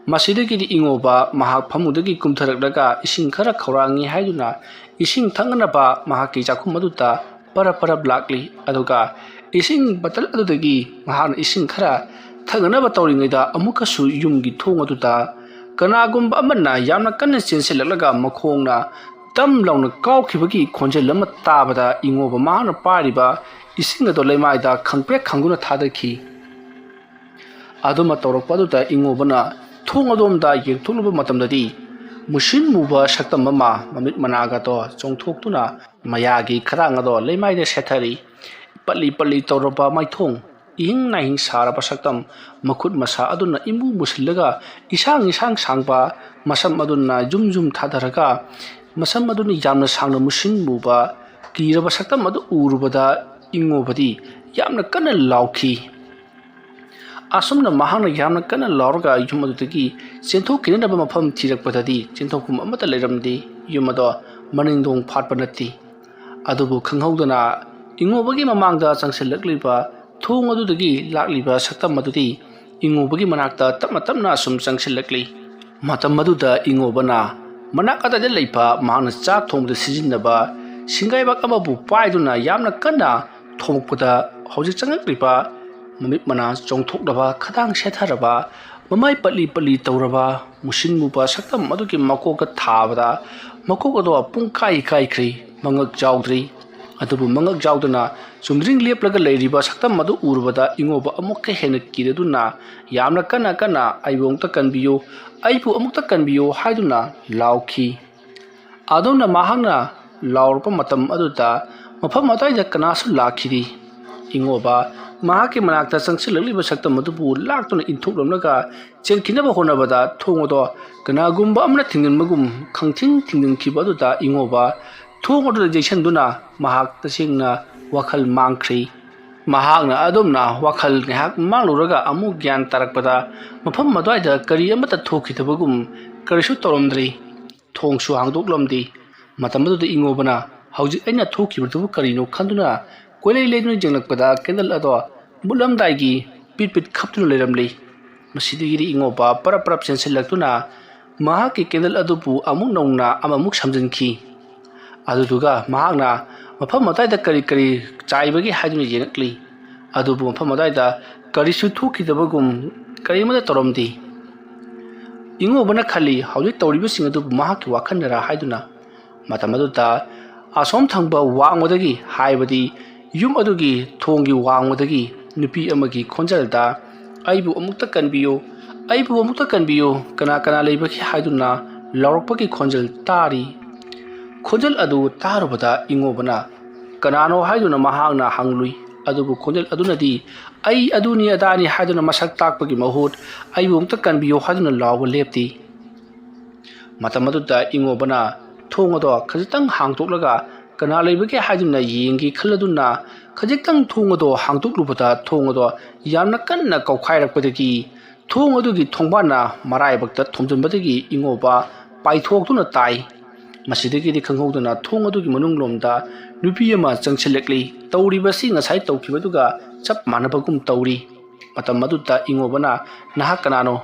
ꯃꯁꯤꯗꯒꯤꯗꯤ ꯏꯉꯣꯕ ꯃꯍꯥꯛ ꯐꯃꯨꯡꯗꯒꯤ ꯀꯨꯝꯊꯔꯛꯂꯒ ꯏꯁꯤꯡ ꯈꯔ ꯈꯧꯔꯥꯡꯉꯤ ꯍꯥꯏꯗꯨꯅ ꯏꯁꯤꯡ ꯊꯛꯅꯅꯕ ꯃꯍꯥꯛꯀꯤ ꯆꯥꯛꯈꯨꯝ ꯑꯗꯨꯗ ꯄꯔꯞ ꯄꯔꯞ ꯂꯥꯛꯂꯤ꯫ ꯑꯗꯨꯒ ꯏꯁꯤꯡ ꯕꯇꯜ ꯑꯗꯨꯗꯒꯤ ꯃꯍꯥꯛꯅ ꯏꯁꯤꯡ ꯈꯔ ꯊꯛꯅꯅꯕ ꯇꯧꯔꯤꯉꯩꯗ, ꯑꯃꯨꯛꯀꯁꯨ ꯌꯨꯝꯒꯤ ꯊꯣꯡ ꯑꯗꯨꯗ ꯀꯅꯥꯒꯨꯝꯕ ꯑꯃꯅ ꯌꯥꯝꯅ ꯀꯟꯅ ꯆꯦꯟꯁꯤꯜꯂꯛꯂꯒ ꯃꯈꯣꯡꯅ ꯇꯝ ꯂꯥꯎꯅ ꯀꯥꯎꯈꯤꯕꯒꯤ ꯈꯣꯟꯖꯦꯜ ꯑꯃ ꯇꯥꯕꯗ, ꯏꯉꯣꯕ ꯃꯍꯥꯛꯅ ꯄꯥꯏꯔꯤꯕ ꯏꯁꯤꯡ ꯑꯗꯨ ꯂꯩꯃꯥꯏꯗ ꯈꯪꯄ꯭ꯔꯦꯛ ꯈꯪꯗꯨꯅ ꯊꯥꯗꯈꯤ꯫ ꯑꯗꯨꯃ ꯇꯧꯔꯛꯄ ꯑꯗꯨꯗ ꯏꯉꯣꯕꯅ ꯊꯣꯡ ꯑꯗꯣꯝꯗ ꯌꯦꯡꯊꯣꯛꯂꯨꯕ ꯃꯇꯝꯗꯗꯤ, ꯃꯨꯁꯤꯟ ꯃꯨꯕ ꯁꯛꯇꯝ ꯑꯃ ꯃꯃꯤꯠ ꯃꯅꯥꯒꯗꯣ ꯆꯣꯡꯊꯣꯛꯇꯨꯅ ꯃꯌꯥꯒꯤ ꯈꯗꯥꯡ ꯑꯗꯣ ꯂꯩꯃꯥꯏꯗ ꯁꯦꯠꯊꯔꯤ꯫ ꯄꯠꯂꯤ ꯄꯠꯂꯤ ꯇꯧꯔꯕ ꯃꯥꯏꯊꯣꯡ, ꯏꯍꯤꯡ ꯅꯥꯍꯤꯡ ꯁꯥꯔꯕ ꯁꯛꯇꯝ, ꯃꯈꯨꯠ ꯃꯁꯥ ꯑꯗꯨꯅ ꯏꯃꯨ ꯃꯨꯁꯤꯜꯂꯒ ꯏꯁꯥꯡ ꯏꯁꯥꯡ ꯁꯥꯡꯕ, ꯃꯁꯝ ꯑꯗꯨꯅ ꯖꯨꯝ ꯖꯨꯝ ꯊꯥꯗꯔꯒ, ꯃꯁꯝ ꯑꯗꯨꯅ ꯌꯥꯝꯅ ꯁꯥꯡꯅ ꯃꯨꯁꯤꯟ ꯃꯨꯕ, ꯀꯤꯔꯕ ꯁꯛꯇꯝ ꯑꯗꯨ ꯎꯔꯨꯕꯗ ꯏꯉꯣꯕꯗꯤ ꯌꯥꯝꯅ ꯀꯟꯅ ꯂꯥꯎꯈꯤ꯫ ꯑꯁꯨꯝꯅ ꯃꯍꯥꯛꯅ ꯌꯥꯝꯅ ꯀꯟꯅ ꯂꯥꯎꯔꯒ ꯌꯨꯝ ꯑꯗꯨꯗꯒꯤ ꯆꯦꯟꯊꯣꯛꯈꯤꯅꯅꯕ ꯃꯐꯝ ꯊꯤꯔꯛꯄꯗꯗꯤ, ꯆꯦꯟꯊꯣꯛꯐꯝ ꯑꯃꯠꯇ ꯂꯩꯔꯝꯗꯦ꯫ ꯌꯨꯝ ꯑꯗꯣ ꯃꯅꯤꯡꯗꯣꯡ ꯐꯥꯠꯄ ꯅꯠꯇꯦ꯫ ꯑꯗꯨꯕꯨ ꯈꯪꯍꯧꯗꯅ ꯏꯉꯣꯕꯒꯤ ꯃꯃꯥꯡꯗ ꯆꯪꯁꯤꯜꯂꯛꯂꯤꯕ ꯊꯣꯡ ꯑꯗꯨꯗꯒꯤ ꯂꯥꯛꯂꯤꯕ ꯁꯛꯇꯝ ꯑꯗꯨꯗꯤ ꯏꯉꯣꯕꯒꯤ ꯃꯅꯥꯛꯇ ꯇꯞꯅ ꯇꯞꯅ ꯑꯁꯨꯝ ꯆꯪꯁꯤꯜꯂꯛꯂꯤ꯫ ꯃꯇꯝ ꯑꯗꯨꯗ ꯏꯉꯣꯕꯅ ꯃꯅꯥꯛ ꯑꯗꯥꯏꯗ ꯂꯩꯕ ꯃꯍꯥꯛꯅ ꯆꯥꯛ ꯊꯣꯡꯕꯗ ꯁꯤꯖꯤꯟꯅꯕ ꯁꯤꯡꯒꯥꯏꯕꯥꯛ ꯑꯃꯕꯨ ꯄꯥꯏꯗꯨꯅ ꯌꯥꯝꯅ ꯀꯟꯅ ꯊꯣꯝꯃꯛꯄꯗ, ꯍꯧꯖꯤꯛ ꯆꯪꯂꯛꯂꯤꯕ ꯃꯃꯤꯠ ꯃꯅꯥ ꯆꯣꯡꯊꯣꯛꯂꯕ, ꯈꯗꯥꯡ ꯁꯦꯠꯊꯔꯕ, ꯃꯃꯥꯏ ꯄꯠꯂꯤ ꯄꯠꯂꯤ ꯇꯧꯔꯕ, ꯃꯨꯁꯤꯟ ꯃꯨꯕ ꯁꯛꯇꯝ ꯑꯗꯨꯒꯤ ꯃꯀꯣꯛꯇ ꯊꯥꯕꯗ, ꯃꯀꯣꯛ ꯑꯗꯣ ꯄꯨꯡꯀꯥꯏ ꯀꯥꯏꯈ꯭ꯔꯤ, ꯃꯉꯛ ꯌꯥꯎꯗ꯭ꯔꯤ꯫ ꯑꯗꯨꯕꯨ ꯃꯉꯛ ꯌꯥꯎꯗꯅ ꯆꯨꯝꯗ꯭ꯔꯤꯡ ꯂꯦꯞꯂꯒ ꯂꯩꯔꯤꯕ ꯁꯛꯇꯝ ꯑꯗꯨ ꯎꯔꯨꯕꯗ ꯏꯉꯣꯕ ꯑꯃꯨꯛꯀ ꯍꯦꯟꯅ ꯀꯤꯔꯗꯨꯅ ꯌꯥꯝꯅ ꯀꯟꯅ ꯀꯟꯅ "ꯑꯩꯕꯨ ꯑꯃꯨꯛꯇ ꯀꯟꯕꯤꯌꯨ, ꯑꯩꯕꯨ ꯑꯃꯨꯛꯇ ꯀꯟꯕꯤꯌꯨ" ꯍꯥꯏꯗꯨꯅ ꯂꯥꯎꯈꯤ꯫ ꯑꯗꯨꯝꯅ ꯃꯍꯥꯛꯅ ꯂꯥꯎꯔꯛꯄ ꯃꯇꯝ ꯑꯗꯨꯗ ꯃꯐꯝ ꯑꯗꯨꯋꯥꯏꯗ ꯀꯅꯥꯁꯨ ꯂꯥꯛꯈꯤꯗꯦ꯫ ꯏꯉꯣꯕ ꯃꯍꯥꯛꯀꯤ ꯃꯅꯥꯛꯇ ꯆꯪꯁꯤꯜꯂꯛꯂꯤꯕ ꯁꯛꯇꯝ ꯑꯗꯨꯕꯨ ꯂꯥꯛꯇꯨꯅ ꯏꯟꯊꯣꯛꯂꯝꯂꯒ ꯆꯦꯟꯈꯤꯅꯕ ꯍꯣꯠꯅꯕꯗ, ꯊꯣꯡ ꯑꯗꯣ ꯀꯅꯥꯒꯨꯝꯕ ꯑꯃꯅ ꯊꯤꯡꯖꯤꯟꯕꯒꯨꯝ ꯈꯪꯊꯤꯡ ꯊꯤꯡꯖꯤꯟꯈꯤꯕ ꯑꯗꯨꯗ ꯏꯉꯣꯕ ꯊꯣꯡ ꯑꯗꯨꯗ ꯌꯩꯁꯟꯗꯨꯅ ꯃꯍꯥꯛ ꯇꯁꯦꯡꯅ ꯋꯥꯈꯜ ꯃꯥꯡꯈ꯭ꯔꯦ꯫ ꯃꯍꯥꯛꯅ ꯑꯗꯨꯝꯅ ꯋꯥꯈꯜ ꯉꯥꯏꯍꯥꯛ ꯃꯥꯡꯂꯨꯔꯒ ꯑꯃꯨꯛ ꯒ꯭ꯌꯥꯟ ꯇꯥꯔꯛꯄꯗ, ꯃꯐꯝ ꯑꯗꯨꯋꯥꯏꯗ ꯀꯔꯤ ꯑꯃꯠꯇ ꯊꯣꯛꯈꯤꯗꯕꯒꯨꯝ, ꯀꯔꯤꯁꯨ ꯇꯧꯔꯝꯗ꯭ꯔꯤ꯫ ꯊꯣꯡꯁꯨ ꯍꯥꯡꯗꯣꯛꯂꯝꯗꯦ꯫ ꯃꯇꯝ ꯑꯗꯨꯗ ꯏꯉꯣꯕꯅ "ꯍꯧꯖꯤꯛ ꯑꯩꯅ ꯊꯣꯛꯈꯤꯕꯗꯨꯕꯨ ꯀꯔꯤꯅꯣ?" ꯈꯟꯗꯨꯅ ꯀꯣꯏꯂꯩ ꯂꯩꯗꯨꯅ ꯌꯦꯡꯂꯛꯄꯗ, ꯀꯦꯟꯗꯜ ꯑꯗꯣ ꯃꯨꯠꯂꯝꯗꯥꯏꯒꯤ ꯄꯤꯠ ꯄꯤꯠ ꯈꯞꯇꯨꯅ ꯂꯩꯔꯝꯂꯤ꯫ ꯃꯁꯤꯗꯒꯤꯗꯤ ꯏꯉꯣꯕ ꯄꯔꯞ ꯄꯔꯞ ꯆꯦꯟꯁꯤꯜꯂꯛꯇꯨꯅ ꯃꯍꯥꯛꯀꯤ ꯀꯦꯟꯗꯜ ꯑꯗꯨꯕꯨ ꯑꯃꯨꯛ ꯅꯧꯅ ꯑꯃꯃꯨꯛ ꯁꯝꯖꯤꯟꯈꯤ꯫ ꯑꯗꯨꯗꯨꯒ ꯃꯍꯥꯛꯅ ꯃꯐꯝ ꯑꯗꯨꯋꯥꯏꯗ ꯀꯔꯤ ꯀꯔꯤ ꯆꯥꯏꯕꯒꯦ ꯍꯥꯏꯗꯨꯅ ꯌꯦꯡꯉꯛꯂꯤ꯫ ꯑꯗꯨꯕꯨ ꯃꯐꯝ ꯑꯗꯨꯋꯥꯏꯗ ꯀꯔꯤꯁꯨ ꯊꯣꯛꯈꯤꯗꯕꯒꯨꯝ ꯀꯔꯤꯃꯠꯇ ꯇꯧꯔꯝꯗꯦ꯫ ꯏꯉꯣꯕꯅ ꯈꯜꯂꯤ, ꯍꯧꯖꯤꯛ ꯇꯧꯔꯤꯕꯁꯤꯡ ꯑꯗꯨꯕꯨ ꯃꯍꯥꯛꯀꯤ ꯋꯥꯈꯜꯅꯔꯥ ꯍꯥꯏꯗꯨꯅ꯫ ꯃꯇꯝ ꯑꯗꯨꯗ ꯑꯁꯣꯝ ꯊꯪꯕ ꯋꯥꯡꯃꯗꯒꯤ, ꯍꯥꯏꯕꯗꯤ ꯌꯨꯝ ꯑꯗꯨꯒꯤ ꯊꯣꯡꯒꯤ ꯋꯥꯡꯃꯗꯒꯤ ꯅꯨꯄꯤ ꯑꯃꯒꯤ ꯈꯣꯟꯖꯦꯜꯗ, "ꯑꯩꯕꯨ ꯑꯃꯨꯛꯇ ꯀꯟꯕꯤꯌꯨ, ꯑꯩꯕꯨ ꯑꯃꯨꯛꯇ ꯀꯟꯕꯤꯌꯨ, ꯀꯅꯥ ꯀꯅꯥ ꯂꯩꯕꯒꯦ?" ꯍꯥꯏꯗꯨꯅ ꯂꯥꯎꯔꯛꯄꯒꯤ ꯈꯣꯟꯖꯦꯜ ꯇꯥꯔꯤ꯫ ꯈꯣꯟꯖꯦꯜ ꯑꯗꯨ ꯇꯥꯔꯨꯕꯗ ꯏꯉꯣꯕꯅ "ꯀꯅꯥꯅꯣ?" ꯍꯥꯏꯗꯨꯅ ꯃꯍꯥꯛꯅ ꯍꯪꯂꯨꯏ꯫ ꯑꯗꯨꯕꯨ ꯈꯣꯟꯖꯦꯜ ꯑꯗꯨꯅꯗꯤ "ꯑꯩ ꯑꯗꯨꯅꯤ ꯑꯗꯥꯅꯤ" ꯍꯥꯏꯗꯨꯅ ꯃꯁꯛ ꯇꯥꯛꯄꯒꯤ ꯃꯍꯨꯠ "ꯑꯩꯕꯨ ꯑꯃꯨꯛꯇ ꯀꯟꯕꯤꯌꯨ" ꯍꯥꯏꯗꯨꯅ ꯂꯥꯎꯕ ꯂꯦꯞꯇꯦ꯫ ꯃꯇꯝ ꯑꯗꯨꯗ ꯏꯉꯣꯕꯅ ꯊꯣꯡ ꯑꯗꯣ ꯈꯖꯤꯛꯇꯪ ꯍꯥꯡꯗꯣꯛꯂꯒ ꯀꯅꯥ ꯂꯩꯕꯒꯦ ꯍꯥꯏꯗꯨꯅ ꯌꯦꯡꯒꯦ ꯈꯜꯂꯗꯨꯅ ꯈꯖꯤꯛꯇꯪ ꯊꯣꯡ ꯑꯗꯣ ꯍꯥꯡꯗꯣꯛꯂꯨꯕꯗ ꯊꯣꯡ ꯑꯗꯣ ꯌꯥꯝꯅ ꯀꯟꯅ ꯀꯧꯈꯥꯏꯔꯛꯄꯗꯒꯤ ꯊꯣꯡ ꯑꯗꯨꯒꯤ ꯊꯣꯡꯕꯥꯟꯅ ꯃꯔꯥꯏꯕꯛꯇ ꯊꯣꯝꯖꯤꯟꯕꯗꯒꯤ ꯏꯉꯣꯕ ꯄꯥꯏꯊꯣꯛꯇꯨꯅ ꯇꯥꯏ꯫ ꯃꯁꯤꯗꯒꯤꯗꯤ ꯈꯪꯍꯧꯗꯅ ꯊꯣꯡ ꯑꯗꯨꯒꯤ ꯃꯅꯨꯡꯂꯣꯝꯗ ꯅꯨꯄꯤ ꯑꯃ ꯆꯪꯁꯤꯜꯂꯛꯂꯤ꯫ ꯇꯧꯔꯤꯕꯁꯤ ꯉꯁꯥꯏ ꯇꯧꯈꯤꯕꯗꯨꯒ ꯆꯞ ꯃꯥꯟꯅꯕꯒꯨꯝ ꯇꯧꯔꯤ꯫ ꯃꯇꯝ ꯑꯗꯨꯗ ꯏꯉꯣꯕꯅ, "ꯅꯍꯥꯛ ꯀꯅꯥꯅꯣ?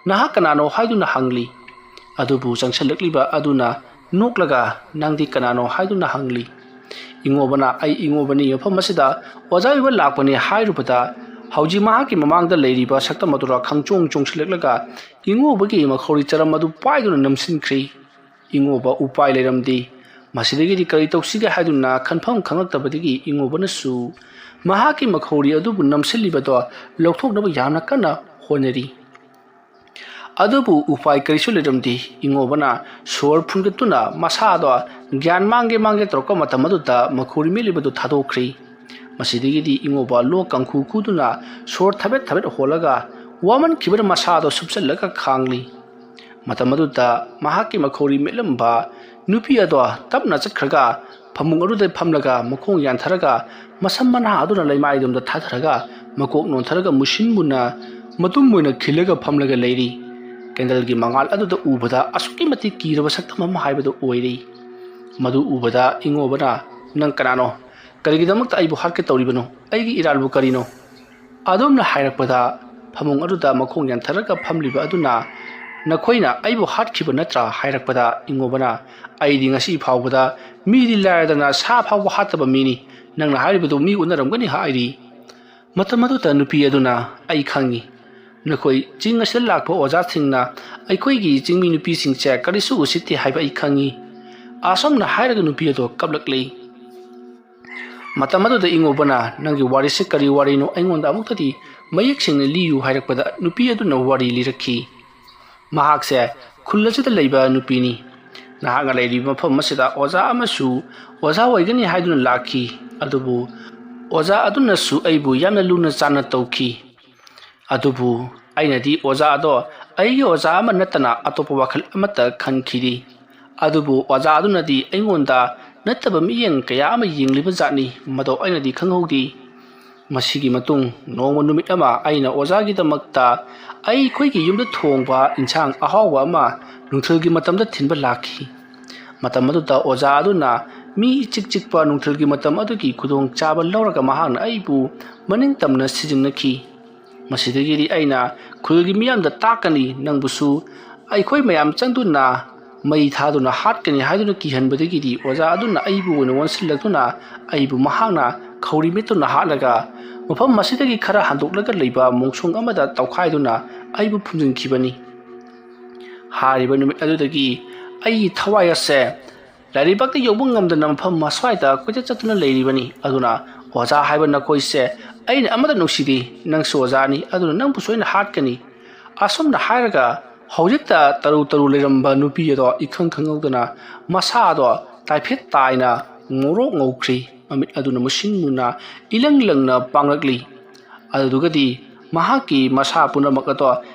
ꯅꯍꯥꯛ ꯀꯅꯥꯅꯣ?" ꯍꯥꯏꯗꯨꯅ ꯍꯪꯂꯤ꯫ ꯑꯗꯨꯕꯨ ꯆꯪꯁꯤꯜꯂꯛꯂꯤꯕ ꯑꯗꯨꯅ ꯅꯣꯛꯂꯒ, "ꯅꯪꯗꯤ ꯀꯅꯥꯅꯣ?" ꯍꯥꯏꯗꯨꯅ ꯍꯪꯂꯤ꯫ ꯏꯉꯣꯕꯅ, "ꯑꯩ ꯏꯉꯣꯕꯅꯤ, ꯃꯐꯝ ꯑꯁꯤꯗ ꯑꯣꯖꯥ ꯑꯣꯏꯕ ꯂꯥꯛꯄꯅꯤ" ꯍꯥꯏꯔꯨꯕꯗ, ꯍꯧꯖꯤꯛ ꯃꯍꯥꯛꯀꯤ ꯃꯃꯥꯡꯗ ꯂꯩꯔꯤꯕ ꯁꯛꯇꯝ ꯑꯗꯨꯗ ꯈꯪꯆꯣꯡ ꯆꯣꯡꯁꯤꯜꯂꯛꯂꯒ ꯏꯉꯣꯕꯒꯤ ꯃꯈꯧꯔꯤ ꯆꯔꯝ ꯑꯗꯨ ꯄꯥꯏꯗꯨꯅ ꯅꯝꯁꯤꯟꯈ꯭ꯔꯤ꯫ ꯏꯉꯣꯕ ꯎꯄꯥꯏ ꯂꯩꯔꯝꯗꯦ꯫ ꯃꯁꯤꯗꯒꯤꯗꯤ ꯀꯔꯤ ꯇꯧꯁꯤꯒꯦ ꯍꯥꯏꯗꯨꯅ ꯈꯟꯐꯝ ꯈꯪꯂꯛꯇꯕꯗꯒꯤ ꯏꯉꯣꯕꯅꯁꯨ ꯃꯍꯥꯛꯀꯤ ꯃꯈꯧꯔꯤ ꯑꯗꯨꯕꯨ ꯅꯝꯁꯤꯜꯂꯤꯕꯗꯣ ꯂꯧꯊꯣꯛꯅꯕ ꯌꯥꯝꯅ ꯀꯟꯅ ꯍꯣꯠꯅꯔꯤ꯫ ꯑꯗꯨꯕꯨ ꯎꯄꯥꯏ ꯀꯔꯤꯁꯨ ꯂꯩꯔꯝꯗꯦ꯫ ꯏꯉꯣꯕꯅ ꯁꯣꯔ ꯐꯨꯟꯒꯠꯇꯨꯅ ꯃꯁꯥꯗꯣ ꯒ꯭ꯌꯥꯟ ꯃꯥꯡꯒꯦ ꯃꯥꯡꯒꯦ ꯇꯧꯔꯛꯄ ꯃꯇꯝ ꯑꯗꯨꯗ ꯃꯈꯧꯔꯤ ꯃꯦꯠꯂꯤꯕꯗꯨ ꯊꯥꯗꯣꯛꯈ꯭ꯔꯤ꯫ ꯃꯁꯤꯗꯒꯤꯗꯤ ꯏꯉꯣꯕ ꯂꯣꯛ ꯀꯥꯡꯈꯨ ꯈꯨꯗꯨꯅ ꯁꯣꯔ ꯊꯕꯦꯠ ꯊꯕꯦꯠ ꯍꯣꯜꯂꯒ ꯋꯥꯃꯟꯈꯤꯕꯅ ꯃꯁꯥꯗꯣ ꯁꯨꯞꯆꯜꯂꯒ ꯈꯥꯡꯂꯤ꯫ ꯃꯇꯝ ꯑꯗꯨꯗ ꯃꯍꯥꯛꯀꯤ ꯃꯈꯧꯔꯤ ꯃꯦꯠꯂꯝꯕ ꯅꯨꯄꯤ ꯑꯗꯣ ꯇꯞꯅ ꯆꯠꯈ꯭ꯔꯒ ꯐꯃꯨꯡ ꯑꯗꯨꯗ ꯐꯝꯂꯒ ꯃꯈꯣꯡ ꯌꯥꯟꯊꯔꯒ ꯃꯁꯝ ꯃꯅꯥ ꯑꯗꯨꯅ ꯂꯩꯃꯥꯏꯗꯣꯝꯗ ꯊꯥꯊꯔꯒ ꯃꯀꯣꯛ ꯅꯣꯟꯊꯔꯒ ꯃꯨꯁꯤꯟ ꯃꯨꯅ ꯃꯇꯨꯝ ꯑꯣꯏꯅ ꯈꯤꯜꯂꯒ ꯐꯝꯂꯒ ꯂꯩꯔꯤ꯫ ꯀꯦꯟꯗꯜꯒꯤ ꯃꯉꯥꯜ ꯑꯗꯨꯗ ꯎꯕꯗ ꯑꯁꯨꯛꯀꯤ ꯃꯇꯤꯛ ꯀꯤꯔꯕ ꯁꯛꯇꯝ ꯑꯃ ꯍꯥꯏꯕꯗꯨ ꯑꯣꯏꯔꯤ꯫ ꯃꯗꯨ ꯎꯕꯗ ꯏꯉꯣꯕꯅ, "ꯅꯪ ꯀꯅꯥꯅꯣ? ꯀꯔꯤꯒꯤꯗꯃꯛꯇ ꯑꯩꯕꯨ ꯍꯥꯠꯀꯦ ꯇꯧꯔꯤꯕꯅꯣ? ꯑꯩꯒꯤ ꯏꯔꯥꯜꯕꯨ ꯀꯔꯤꯅꯣ?" ꯑꯗꯨꯝꯅ ꯍꯥꯏꯔꯛꯄꯗ ꯐꯃꯨꯡ ꯑꯗꯨꯗ ꯃꯈꯣꯡ ꯌꯥꯟꯊꯔꯒ ꯐꯝꯂꯤꯕ ꯑꯗꯨꯅ "ꯅꯈꯣꯏꯅ ꯑꯩꯕꯨ ꯍꯥꯠꯈꯤꯕ ꯅꯠꯇ꯭ꯔꯥ?" ꯍꯥꯏꯔꯛꯄꯗ ꯏꯉꯣꯕꯅ, "ꯑꯩꯗꯤ ꯉꯁꯤ ꯐꯥꯎꯕꯗ ꯃꯤꯗꯤ ꯂꯥꯏꯔꯗꯅ ꯁꯥ ꯐꯥꯎꯕ ꯍꯥꯠꯇꯕ ꯃꯤꯅꯤ꯫ ꯅꯪꯅ ꯍꯥꯏꯔꯤꯕꯗꯨ ꯃꯤ ꯎꯅꯔꯝꯒꯅꯤ" ꯍꯥꯏꯔꯤ꯫ ꯃꯇꯝ ꯑꯗꯨꯗ ꯅꯨꯄꯤ ꯑꯗꯨꯅ, "ꯑꯩ ꯈꯪꯏ, ꯅꯈꯣꯏ ꯆꯤꯡ ꯑꯁꯤꯗ ꯂꯥꯛꯄ ꯑꯣꯖꯥꯁꯤꯡꯅ ꯑꯩꯈꯣꯏꯒꯤ ꯆꯤꯡꯃꯤ ꯅꯨꯄꯤꯁꯤꯡꯁꯦ ꯀꯔꯤꯁꯨ ꯎꯁꯤꯠꯇꯦ ꯍꯥꯏꯕ ꯑꯩ ꯈꯪꯏ"꯫ ꯑꯁꯨꯝꯅ ꯍꯥꯏꯔꯒ ꯅꯨꯄꯤ ꯑꯗꯨ ꯀꯞꯂꯛꯂꯤ꯫ ꯃꯇꯝ ꯑꯗꯨꯗ ꯏꯉꯣꯕꯅ, "ꯅꯪꯒꯤ ꯋꯥꯔꯤꯁꯤ ꯀꯔꯤ ꯋꯥꯔꯤꯅꯣ? ꯑꯩꯉꯣꯟꯗ ꯑꯃꯨꯛꯇꯗꯤ ꯃꯌꯦꯛ ꯁꯦꯡꯅ ꯂꯤꯌꯨ" ꯍꯥꯏꯔꯛꯄꯗ ꯅꯨꯄꯤ ꯑꯗꯨꯅ ꯋꯥꯔꯤ ꯂꯤꯔꯛꯈꯤ꯫ ꯃꯍꯥꯛꯁꯦ ꯈꯨꯜ ꯑꯁꯤꯗ ꯂꯩꯕ ꯅꯨꯄꯤꯅꯤ꯫ ꯅꯍꯥꯛꯅ ꯂꯩꯔꯤꯕ ꯃꯐꯝ ꯑꯁꯤꯗ ꯑꯣꯖꯥ ꯑꯃꯁꯨ ꯑꯣꯖꯥ ꯑꯣꯏꯒꯅꯤ ꯍꯥꯏꯗꯨꯅ ꯂꯥꯛꯈꯤ꯫ ꯑꯗꯨꯕꯨ ꯑꯣꯖꯥ ꯑꯗꯨꯅꯁꯨ ꯑꯩꯕꯨ ꯌꯥꯝꯅ ꯂꯨꯅ ꯆꯥꯟꯅ ꯇꯧꯈꯤ꯫ ꯑꯗꯨꯕꯨ ꯑꯩꯅꯗꯤ ꯑꯣꯖꯥ ꯑꯗꯣ ꯑꯩꯒꯤ ꯑꯣꯖꯥ ꯑꯃ ꯅꯠꯇꯅ ꯑꯇꯣꯞꯄ ꯋꯥꯈꯜ ꯑꯃꯠꯇ ꯈꯟꯈꯤꯗꯦ꯫ ꯑꯗꯨꯕꯨ ꯑꯣꯖꯥ ꯑꯗꯨꯅꯗꯤ ꯑꯩꯉꯣꯟꯗ ꯅꯠꯇꯕ ꯃꯤꯠꯌꯦꯡ ꯀꯌꯥ ꯑꯃ ꯌꯦꯡꯂꯤꯕ ꯖꯥꯠꯅꯤ, ꯃꯗꯣ ꯑꯩꯅꯗꯤ ꯈꯪꯍꯧꯗꯦ꯫ ꯃꯁꯤꯒꯤ ꯃꯇꯨꯡ ꯅꯣꯡꯃ ꯅꯨꯃꯤꯠ ꯑꯃ ꯑꯩꯅ ꯑꯣꯖꯥꯒꯤꯗꯃꯛꯇ ꯑꯩꯈꯣꯏꯒꯤ ꯌꯨꯝꯗ ꯊꯣꯡꯕ ꯏꯟꯁꯥꯡ ꯑꯍꯥꯎꯕ ꯑꯃ ꯅꯨꯡꯊꯤꯜꯒꯤ ꯃꯇꯝꯗ ꯊꯤꯟꯕ ꯂꯥꯛꯈꯤ꯫ ꯃꯇꯝ ꯑꯗꯨꯗ ꯑꯣꯖꯥ ꯑꯗꯨꯅ ꯃꯤ ꯏꯆꯤꯛ ꯆꯤꯛꯄ ꯅꯨꯡꯊꯤꯜꯒꯤ ꯃꯇꯝ ꯑꯗꯨꯒꯤ ꯈꯨꯗꯣꯡꯆꯥꯕ ꯂꯧꯔꯒ ꯃꯍꯥꯛꯅ ꯑꯩꯕꯨ ꯃꯅꯤꯡ ꯇꯝꯅ ꯁꯤꯖꯤꯟꯅꯈꯤ꯫ ꯃꯁꯤꯗꯒꯤꯗꯤ ꯑꯩꯅ ꯈꯨꯜꯒꯤ ꯃꯤꯌꯥꯝꯗ ꯇꯥꯛꯀꯅꯤ, ꯅꯪꯕꯨꯁꯨ ꯑꯩꯈꯣꯏ ꯃꯌꯥꯝ ꯆꯪꯗꯨꯅ ꯃꯩ ꯊꯥꯗꯨꯅ ꯍꯥꯠꯀꯅꯤ ꯍꯥꯏꯗꯨꯅ ꯀꯤꯍꯟꯕꯗꯒꯤꯗꯤ ꯑꯣꯖꯥ ꯑꯗꯨꯅ ꯑꯩꯕꯨ ꯑꯣꯏꯅ ꯑꯣꯟꯁꯤꯜꯂꯛꯇꯨꯅ ꯑꯩꯕꯨ ꯃꯍꯥꯛꯅ ꯈꯧꯔꯤ ꯃꯦꯠꯇꯨꯅ ꯍꯥꯠꯂꯒ ꯃꯐꯝ ꯑꯁꯤꯗꯒꯤ ꯈꯔ ꯍꯟꯗꯣꯛꯂꯒ ꯂꯩꯕ ꯃꯣꯡꯁꯣꯡ ꯑꯃꯗ ꯇꯧꯈꯥꯏꯗꯨꯅ ꯑꯩꯕꯨ ꯐꯨꯝꯖꯤꯟꯈꯤꯕꯅꯤ꯫ ꯍꯥꯏꯔꯤꯕ ꯅꯨꯃꯤꯠ ꯑꯗꯨꯗꯒꯤ ꯑꯩꯒꯤ ꯊꯋꯥꯏ ꯑꯁꯦ ꯂꯥꯏꯔꯩꯕꯥꯛꯇ ꯌꯧꯕ ꯉꯝꯗꯅ ꯃꯐꯝ ꯑꯁ꯭ꯋꯥꯏꯗ ꯀꯣꯏꯆꯠ ꯆꯠꯇꯨꯅ ꯂꯩꯔꯤꯕꯅꯤ꯫ ꯑꯗꯨꯅ ꯑꯣꯖꯥ ꯍꯥꯏꯕ ꯅꯈꯣꯏꯁꯦ ꯑꯩꯅ ꯑꯃꯠꯇ ꯅꯨꯡꯁꯤꯗꯦ꯫ ꯅꯪꯁꯨ ꯑꯣꯖꯥꯅꯤ, ꯑꯗꯨꯅ ꯅꯪꯕꯨꯁꯨ ꯑꯩꯅ ꯍꯥꯠꯀꯅꯤ꯫ ꯑꯁꯨꯝꯅ ꯍꯥꯏꯔꯒ ꯍꯧꯖꯤꯛꯇ ꯇꯔꯨ ꯇꯔꯨ ꯂꯩꯔꯝꯕ ꯅꯨꯄꯤ ꯑꯗꯣ ꯏꯈꯪ ꯈꯪꯍꯧꯗꯅ ꯃꯁꯥꯗꯣ ꯇꯥꯏꯐꯦꯠ ꯇꯥꯏꯅ ꯉꯧꯔꯣꯛ ꯉꯧꯈ꯭ꯔꯤ꯫ ꯃꯃꯤꯠ ꯑꯗꯨꯅ ꯃꯨꯁꯤꯟ ꯃꯨꯅ ꯏꯂꯪ ꯂꯪꯅ ꯄꯥꯡꯂꯛꯂꯤ꯫ ꯑꯗꯨꯗꯨꯒꯗꯤ ꯃꯍꯥꯛꯀꯤ ꯃꯁꯥ ꯄꯨꯝꯅꯃꯛ ꯑꯗꯣ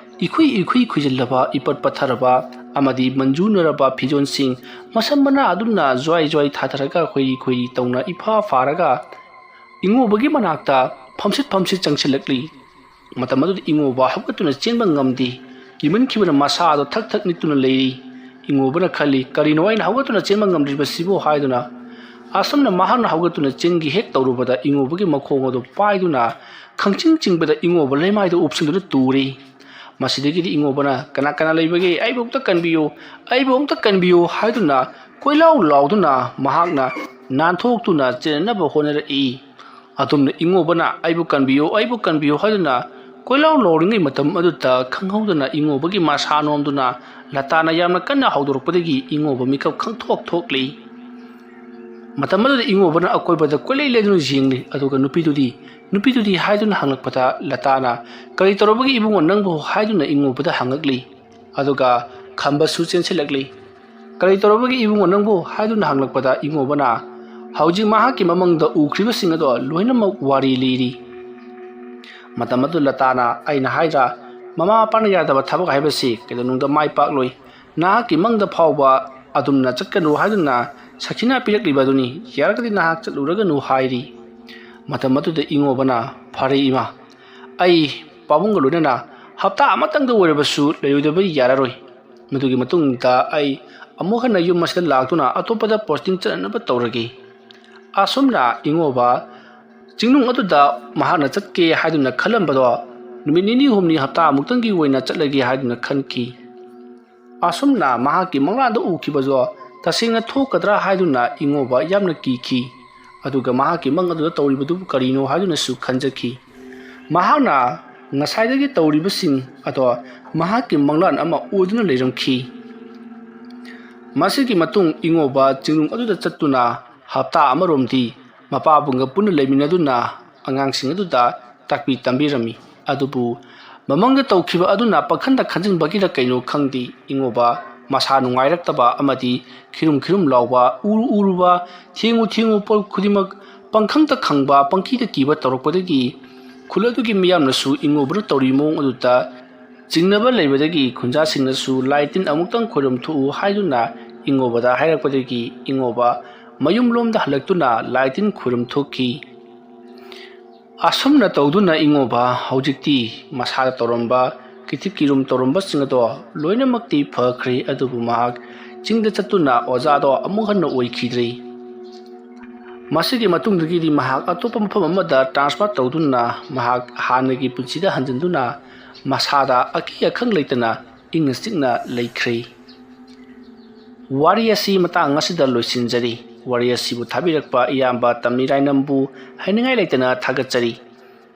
ꯏꯈꯨꯏ ꯏꯈꯨꯏ ꯈꯨꯏꯖꯤꯜꯂꯕ, ꯏꯄꯠ ꯄꯠꯊꯔꯕ ꯑꯃꯗꯤ ꯃꯟꯖꯨꯅꯔꯕ ꯐꯤꯖꯣꯜꯁꯤꯡ ꯃꯁꯝ ꯃꯅꯥ ꯑꯗꯨꯅ ꯖ꯭ꯋꯥꯏ ꯖ꯭ꯋꯥꯏ ꯊꯥꯊꯔꯒ ꯈꯣꯏꯔꯤ ꯈꯣꯏꯔꯤ ꯇꯧꯅ ꯏꯐꯥ ꯐꯥꯔꯒ ꯏꯉꯣꯕꯒꯤ ꯃꯅꯥꯛꯇ ꯐꯝꯁꯤꯠ ꯐꯝꯁꯤꯠ ꯆꯪꯁꯤꯜꯂꯛꯂꯤ꯫ ꯃꯇꯝ ꯑꯗꯨꯗ ꯏꯉꯣꯕ ꯍꯧꯒꯠꯇꯨꯅ ꯆꯦꯟꯕ ꯉꯝꯗꯦ꯫ ꯀꯤꯃꯟꯈꯤꯕꯅ ꯃꯁꯥ ꯑꯗꯨ ꯊꯛ ꯊꯛ ꯅꯤꯛꯇꯨꯅ ꯂꯩꯔꯤ꯫ ꯏꯉꯣꯕꯅ ꯈꯜꯂꯤ, "ꯀꯔꯤꯅꯣ ꯑꯩꯅ ꯍꯧꯒꯠꯇꯨꯅ ꯆꯦꯟꯕ ꯉꯝꯗ꯭ꯔꯤꯕꯁꯤꯕꯨ?" ꯍꯥꯏꯗꯨꯅ꯫ ꯑꯁꯨꯝꯅ ꯃꯍꯥꯛꯅ ꯍꯧꯒꯠꯇꯨꯅ ꯆꯦꯟꯒꯦ ꯍꯦꯛ ꯇꯧꯔꯨꯕꯗ ꯏꯉꯣꯕꯒꯤ ꯃꯈꯣꯡ ꯑꯗꯨ ꯄꯥꯏꯗꯨꯅ ꯈꯪꯆꯤꯡ ꯆꯤꯡꯕꯗ ꯏꯉꯣꯕ ꯂꯩꯃꯥꯏꯗ ꯎꯞꯁꯤꯟꯗꯨꯅ ꯇꯨꯔꯤ꯫ ꯃꯁꯤꯗꯒꯤꯗꯤ ꯏꯉꯣꯕꯅ "ꯀꯅꯥ ꯀꯅꯥ ꯂꯩꯕꯒꯦ? ꯑꯩꯕꯨ ꯑꯝꯇ ꯀꯟꯕꯤꯌꯨ, ꯑꯩꯕꯨ ꯑꯝꯇ ꯀꯟꯕꯤꯌꯨ" ꯍꯥꯏꯗꯨꯅ ꯀꯣꯏꯂꯥꯎ ꯂꯥꯎꯗꯨꯅ ꯃꯍꯥꯛꯅ ꯅꯥꯟꯊꯣꯛꯇꯨꯅ ꯆꯦꯟꯅꯅꯕ ꯍꯣꯠꯅꯔꯛꯏ꯫ ꯑꯗꯨꯝꯅ ꯏꯉꯣꯕꯅ "ꯑꯩꯕꯨ ꯀꯟꯕꯤꯌꯨ, ꯑꯩꯕꯨ ꯀꯟꯕꯤꯌꯨ" ꯍꯥꯏꯗꯨꯅ ꯀꯣꯏꯂꯥꯎ ꯂꯥꯎꯔꯤꯉꯩ ꯃꯇꯝ ꯑꯗꯨꯗ ꯈꯪꯍꯧꯗꯅ ꯏꯉꯣꯕꯒꯤ ꯃꯁꯥ ꯅꯣꯝꯗꯨꯅ ꯂꯇꯥꯅ ꯌꯥꯝꯅ ꯀꯟꯅ ꯍꯧꯗꯣꯔꯛꯄꯗꯒꯤ ꯏꯉꯣꯕ ꯃꯤꯀꯞ ꯈꯪꯊꯣꯛ ꯊꯣꯛꯂꯤ꯫ ꯃꯇꯝ ꯑꯗꯨꯗ ꯏꯉꯣꯕꯅ ꯑꯀꯣꯏꯕꯗ ꯀꯣꯏꯂꯩ ꯂꯩꯗꯨꯅ ꯌꯦꯡꯂꯤ꯫ ꯑꯗꯨꯒ ꯅꯨꯄꯤꯗꯨꯗꯤ, "ꯅꯨꯄꯤꯗꯨꯗꯤ?" ꯍꯥꯏꯗꯨꯅ ꯍꯪꯂꯛꯄꯗ ꯂꯇꯥꯅ, "ꯀꯔꯤ ꯇꯧꯔꯕꯒꯦ ꯏꯕꯨꯡꯉꯣ ꯅꯪꯕꯨ?" ꯍꯥꯏꯗꯨꯅ ꯏꯉꯣꯕꯗ ꯍꯪꯂꯛꯂꯤ꯫ ꯑꯗꯨꯒ ꯈꯝꯕꯁꯨ ꯆꯦꯟꯁꯤꯜꯂꯛꯂꯤ꯫ "ꯀꯔꯤ ꯇꯧꯔꯕꯒꯦ ꯏꯕꯨꯡꯉꯣ ꯅꯪꯕꯨ?" ꯍꯥꯏꯗꯨꯅ ꯍꯪꯂꯛꯄꯗ ꯏꯉꯣꯕꯅ ꯍꯧꯖꯤꯛ ꯃꯍꯥꯛꯀꯤ ꯃꯃꯪꯗ ꯎꯈ꯭ꯔꯤꯕꯁꯤꯡ ꯑꯗꯣ ꯂꯣꯏꯅꯃꯛ ꯋꯥꯔꯤ ꯂꯤꯔꯤ꯫ ꯃꯇꯝ ꯑꯗꯨ ꯂꯇꯥꯅ, "ꯑꯩꯅ ꯍꯥꯏꯗ꯭ꯔꯥ, ꯃꯃꯥ ꯃꯄꯥꯅ ꯌꯥꯗꯕ ꯊꯕꯛ ꯍꯥꯏꯕꯁꯤ ꯀꯩꯗꯧꯅꯨꯡꯗ ꯃꯥꯏ ꯄꯥꯛꯂꯣꯏ꯫ ꯅꯍꯥꯛꯀꯤ ꯃꯪꯗ ꯐꯥꯎꯕ ꯑꯗꯨꯝꯅ ꯆꯠꯀꯅꯨ ꯍꯥꯏꯗꯨꯅ ꯁꯈꯤꯅꯥ ꯄꯤꯔꯛꯂꯤꯕ ꯑꯗꯨꯅꯤ꯫ ꯌꯥꯔꯒꯗꯤ ꯅꯍꯥꯛ ꯆꯠꯂꯨꯔꯒꯅꯨ" ꯍꯥꯏꯔꯤ꯫ ꯃꯇꯝ ꯑꯗꯨꯗ ꯏꯉꯣꯕꯅ, "ꯐꯔꯦ ꯏꯃꯥ, ꯑꯩ ꯄꯥꯕꯨꯡꯒ ꯂꯣꯏꯅꯅ ꯍꯞꯇꯥ ꯑꯃꯇꯪꯗ ꯑꯣꯏꯔꯕꯁꯨ ꯂꯩꯔꯣꯏꯗꯕ ꯌꯥꯔꯔꯣꯏ꯫ ꯃꯗꯨꯒꯤ ꯃꯇꯨꯡꯗ ꯑꯩ ꯑꯃꯨꯛ ꯍꯟꯅ ꯌꯨꯝ ꯑꯁꯤꯗ ꯂꯥꯛꯇꯨꯅ ꯑꯇꯣꯞꯄꯗ ꯄꯣꯁꯇꯤꯡ ꯆꯠꯅꯅꯕ ꯇꯧꯔꯒꯦ"꯫ ꯑꯁꯨꯝꯅ ꯏꯉꯣꯕ ꯆꯤꯡꯅꯨꯡ ꯑꯗꯨꯗ ꯃꯍꯥꯛꯅ ꯆꯠꯀꯦ ꯍꯥꯏꯗꯨꯅ ꯈꯜꯂꯝꯕꯗꯣ ꯅꯨꯃꯤꯠ ꯅꯤꯅꯤ ꯍꯨꯝꯅꯤ, ꯍꯞꯇꯥ ꯑꯃꯨꯛꯇꯪꯒꯤ ꯑꯣꯏꯅ ꯆꯠꯂꯒꯦ ꯍꯥꯏꯗꯨꯅ ꯈꯟꯈꯤ꯫ ꯑꯁꯨꯝꯅ ꯃꯍꯥꯛꯀꯤ ꯃꯪꯂꯥꯟꯗ ꯎꯈꯤꯕꯗꯣ ꯇꯁꯦꯡꯅ ꯊꯣꯛꯀꯗ꯭ꯔꯥ ꯍꯥꯏꯗꯨꯅ ꯏꯉꯣꯕ ꯌꯥꯝꯅ ꯀꯤꯈꯤ꯫ ꯑꯗꯨꯒ ꯃꯍꯥꯛꯀꯤ ꯃꯪ ꯑꯗꯨꯗ ꯇꯧꯔꯤꯕꯗꯨꯕꯨ ꯀꯔꯤꯅꯣ ꯍꯥꯏꯗꯨꯅꯁꯨ ꯈꯟꯖꯈꯤ꯫ ꯃꯍꯥꯛꯅ ꯉꯁꯥꯏꯗꯒꯤ ꯇꯧꯔꯤꯕꯁꯤꯡ ꯑꯗꯣ ꯃꯍꯥꯛꯀꯤ ꯃꯪꯂꯥꯟ ꯑꯃ ꯑꯣꯏꯗꯨꯅ ꯂꯩꯔꯝꯈꯤ꯫ ꯃꯁꯤꯒꯤ ꯃꯇꯨꯡ ꯏꯉꯣꯕ ꯆꯤꯡꯅꯨꯡ ꯑꯗꯨꯗ ꯆꯠꯇꯨꯅ ꯍꯞꯇꯥ ꯑꯃꯔꯣꯝꯗꯤ ꯃꯄꯥꯕꯨꯡꯒ ꯄꯨꯟꯅ ꯂꯩꯃꯤꯟꯅꯗꯨꯅ ꯑꯉꯥꯡꯁꯤꯡ ꯑꯗꯨꯗ ꯇꯥꯛꯄꯤ ꯇꯝꯕꯤꯔꯝꯃꯤ꯫ ꯑꯗꯨꯕꯨ ꯃꯃꯪꯗ ꯇꯧꯈꯤꯕ ꯑꯗꯨꯅ ꯄꯪꯈꯟꯗ ꯈꯟꯖꯤꯟꯕꯒꯤꯔ ꯀꯩꯅꯣ ꯈꯪꯗꯦ, ꯏꯉꯣꯕ ꯃꯁꯥ ꯅꯨꯡꯉꯥꯏꯔꯛꯇꯕ ꯑꯃꯗꯤ ꯈꯤꯔꯨꯝ ꯈꯤꯔꯨꯝ ꯂꯥꯎꯕ, ꯎꯔꯨ ꯎꯔꯨꯕ, ꯊꯦꯡꯉꯨ ꯊꯦꯡꯉꯨ ꯄꯣꯠ ꯈꯨꯗꯤꯡꯃꯛ ꯄꯪꯈꯪꯗ ꯈꯪꯕ, ꯄꯪꯀꯤꯗ ꯀꯤꯕ ꯇꯧꯔꯛꯄꯗꯒꯤ ꯈꯨꯜ ꯑꯗꯨꯒꯤ ꯃꯤꯌꯥꯝꯅꯁꯨ ꯏꯉꯣꯕꯅ ꯇꯧꯔꯤ ꯃꯑꯣꯡ ꯑꯗꯨꯗ ꯆꯤꯡꯅꯕ ꯂꯩꯕꯗꯒꯤ ꯈꯨꯟꯖꯥꯁꯤꯡꯅꯁꯨ "ꯂꯥꯏ ꯇꯤꯟ ꯑꯃꯨꯛꯇꯪ ꯈꯣꯏꯔꯝ ꯊꯣꯛꯎ" ꯍꯥꯏꯗꯨꯅ ꯏꯉꯣꯕꯗ ꯍꯥꯏꯔꯛꯄꯗꯒꯤ ꯏꯉꯣꯕ ꯃꯌꯨꯝꯂꯣꯝꯗ ꯍꯜꯂꯛꯇꯨꯅ ꯂꯥꯏ ꯇꯤꯟ ꯈꯣꯏꯔꯝ ꯊꯣꯛꯈꯤ꯫ ꯑꯁꯨꯝꯅ ꯇꯧꯗꯨꯅ ꯏꯉꯣꯕ ꯍꯧꯖꯤꯛꯇꯤ ꯃꯁꯥꯗ ꯇꯧꯔꯝꯕ ꯀꯤꯊꯤ ꯀꯤꯔꯨꯝ ꯇꯧꯔꯝꯕꯁꯤꯡ ꯑꯗꯣ ꯂꯣꯏꯅꯃꯛꯇꯤ ꯐꯈ꯭ꯔꯦ꯫ ꯑꯗꯨꯕꯨ ꯃꯍꯥꯛ ꯆꯤꯡꯗ ꯆꯠꯇꯨꯅ ꯑꯣꯖꯥꯗꯣ ꯑꯃꯨꯛ ꯍꯟꯅ ꯑꯣꯏꯈꯤꯗ꯭ꯔꯦ꯫ ꯃꯁꯤꯒꯤ ꯃꯇꯨꯡꯗꯒꯤꯗꯤ ꯃꯍꯥꯛ ꯑꯇꯣꯞꯄ ꯃꯐꯝ ꯑꯃꯗ transfer ꯇꯧꯗꯨꯅ ꯃꯍꯥꯛ ꯍꯥꯟꯅꯒꯤ ꯄꯨꯟꯁꯤꯗ ꯍꯟꯖꯤꯟꯗꯨꯅ ꯃꯁꯥꯗ ꯑꯀꯤ ꯑꯈꯪ ꯂꯩꯇꯅ ꯏꯪꯅ ꯆꯤꯛꯅ ꯂꯩꯈ꯭ꯔꯦ꯫ ꯋꯥꯔꯤ ꯑꯁꯤ ꯃꯇꯥꯡ ꯑꯁꯤꯗ ꯂꯣꯏꯁꯤꯟꯖꯔꯤ꯫ ꯋꯥꯔꯤ ꯑꯁꯤꯕꯨ ꯊꯥꯕꯤꯔꯛꯄ ꯏꯌꯥꯝꯕ ꯇꯝꯃꯤꯔꯥꯏꯅꯝꯕꯨ ꯍꯥꯏꯅꯤꯡꯉꯥꯏ ꯂꯩꯇꯅ ꯊꯥꯒꯠꯆꯔꯤ꯫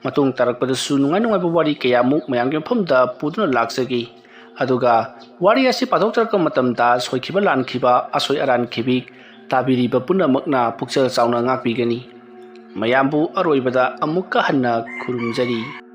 ꯃꯇꯨꯡ ꯇꯥꯔꯛꯄꯗꯁꯨ ꯅꯨꯡꯉꯥꯏ ꯅꯨꯡꯉꯥꯏꯕ ꯋꯥꯔꯤ ꯀꯌꯥꯃꯨꯛ ꯃꯌꯥꯝꯒꯤ ꯃꯐꯝꯗ ꯄꯨꯗꯨꯅ ꯂꯥꯛꯆꯒꯦ꯫ ꯑꯗꯨꯒ ꯋꯥꯔꯤ ꯑꯁꯤ ꯄꯥꯊꯣꯛꯆꯔꯛꯄ ꯃꯇꯝꯗ ꯁꯣꯏꯈꯤꯕ ꯂꯥꯟꯈꯤꯕ, ꯑꯁꯣꯏ ꯑꯔꯥꯟ ꯈꯤꯕꯤꯛ ꯇꯥꯕꯤꯔꯤꯕ ꯄꯨꯝꯅꯃꯛꯅ ꯄꯨꯛꯆꯦꯜ ꯆꯥꯎꯅ ꯉꯥꯛꯄꯤꯒꯅꯤ꯫ ꯃꯌꯥꯝꯕꯨ ꯑꯔꯣꯏꯕꯗ ꯑꯃꯨꯛꯀ ꯍꯟꯅ ꯈꯨꯔꯨꯝꯖꯔꯤ꯫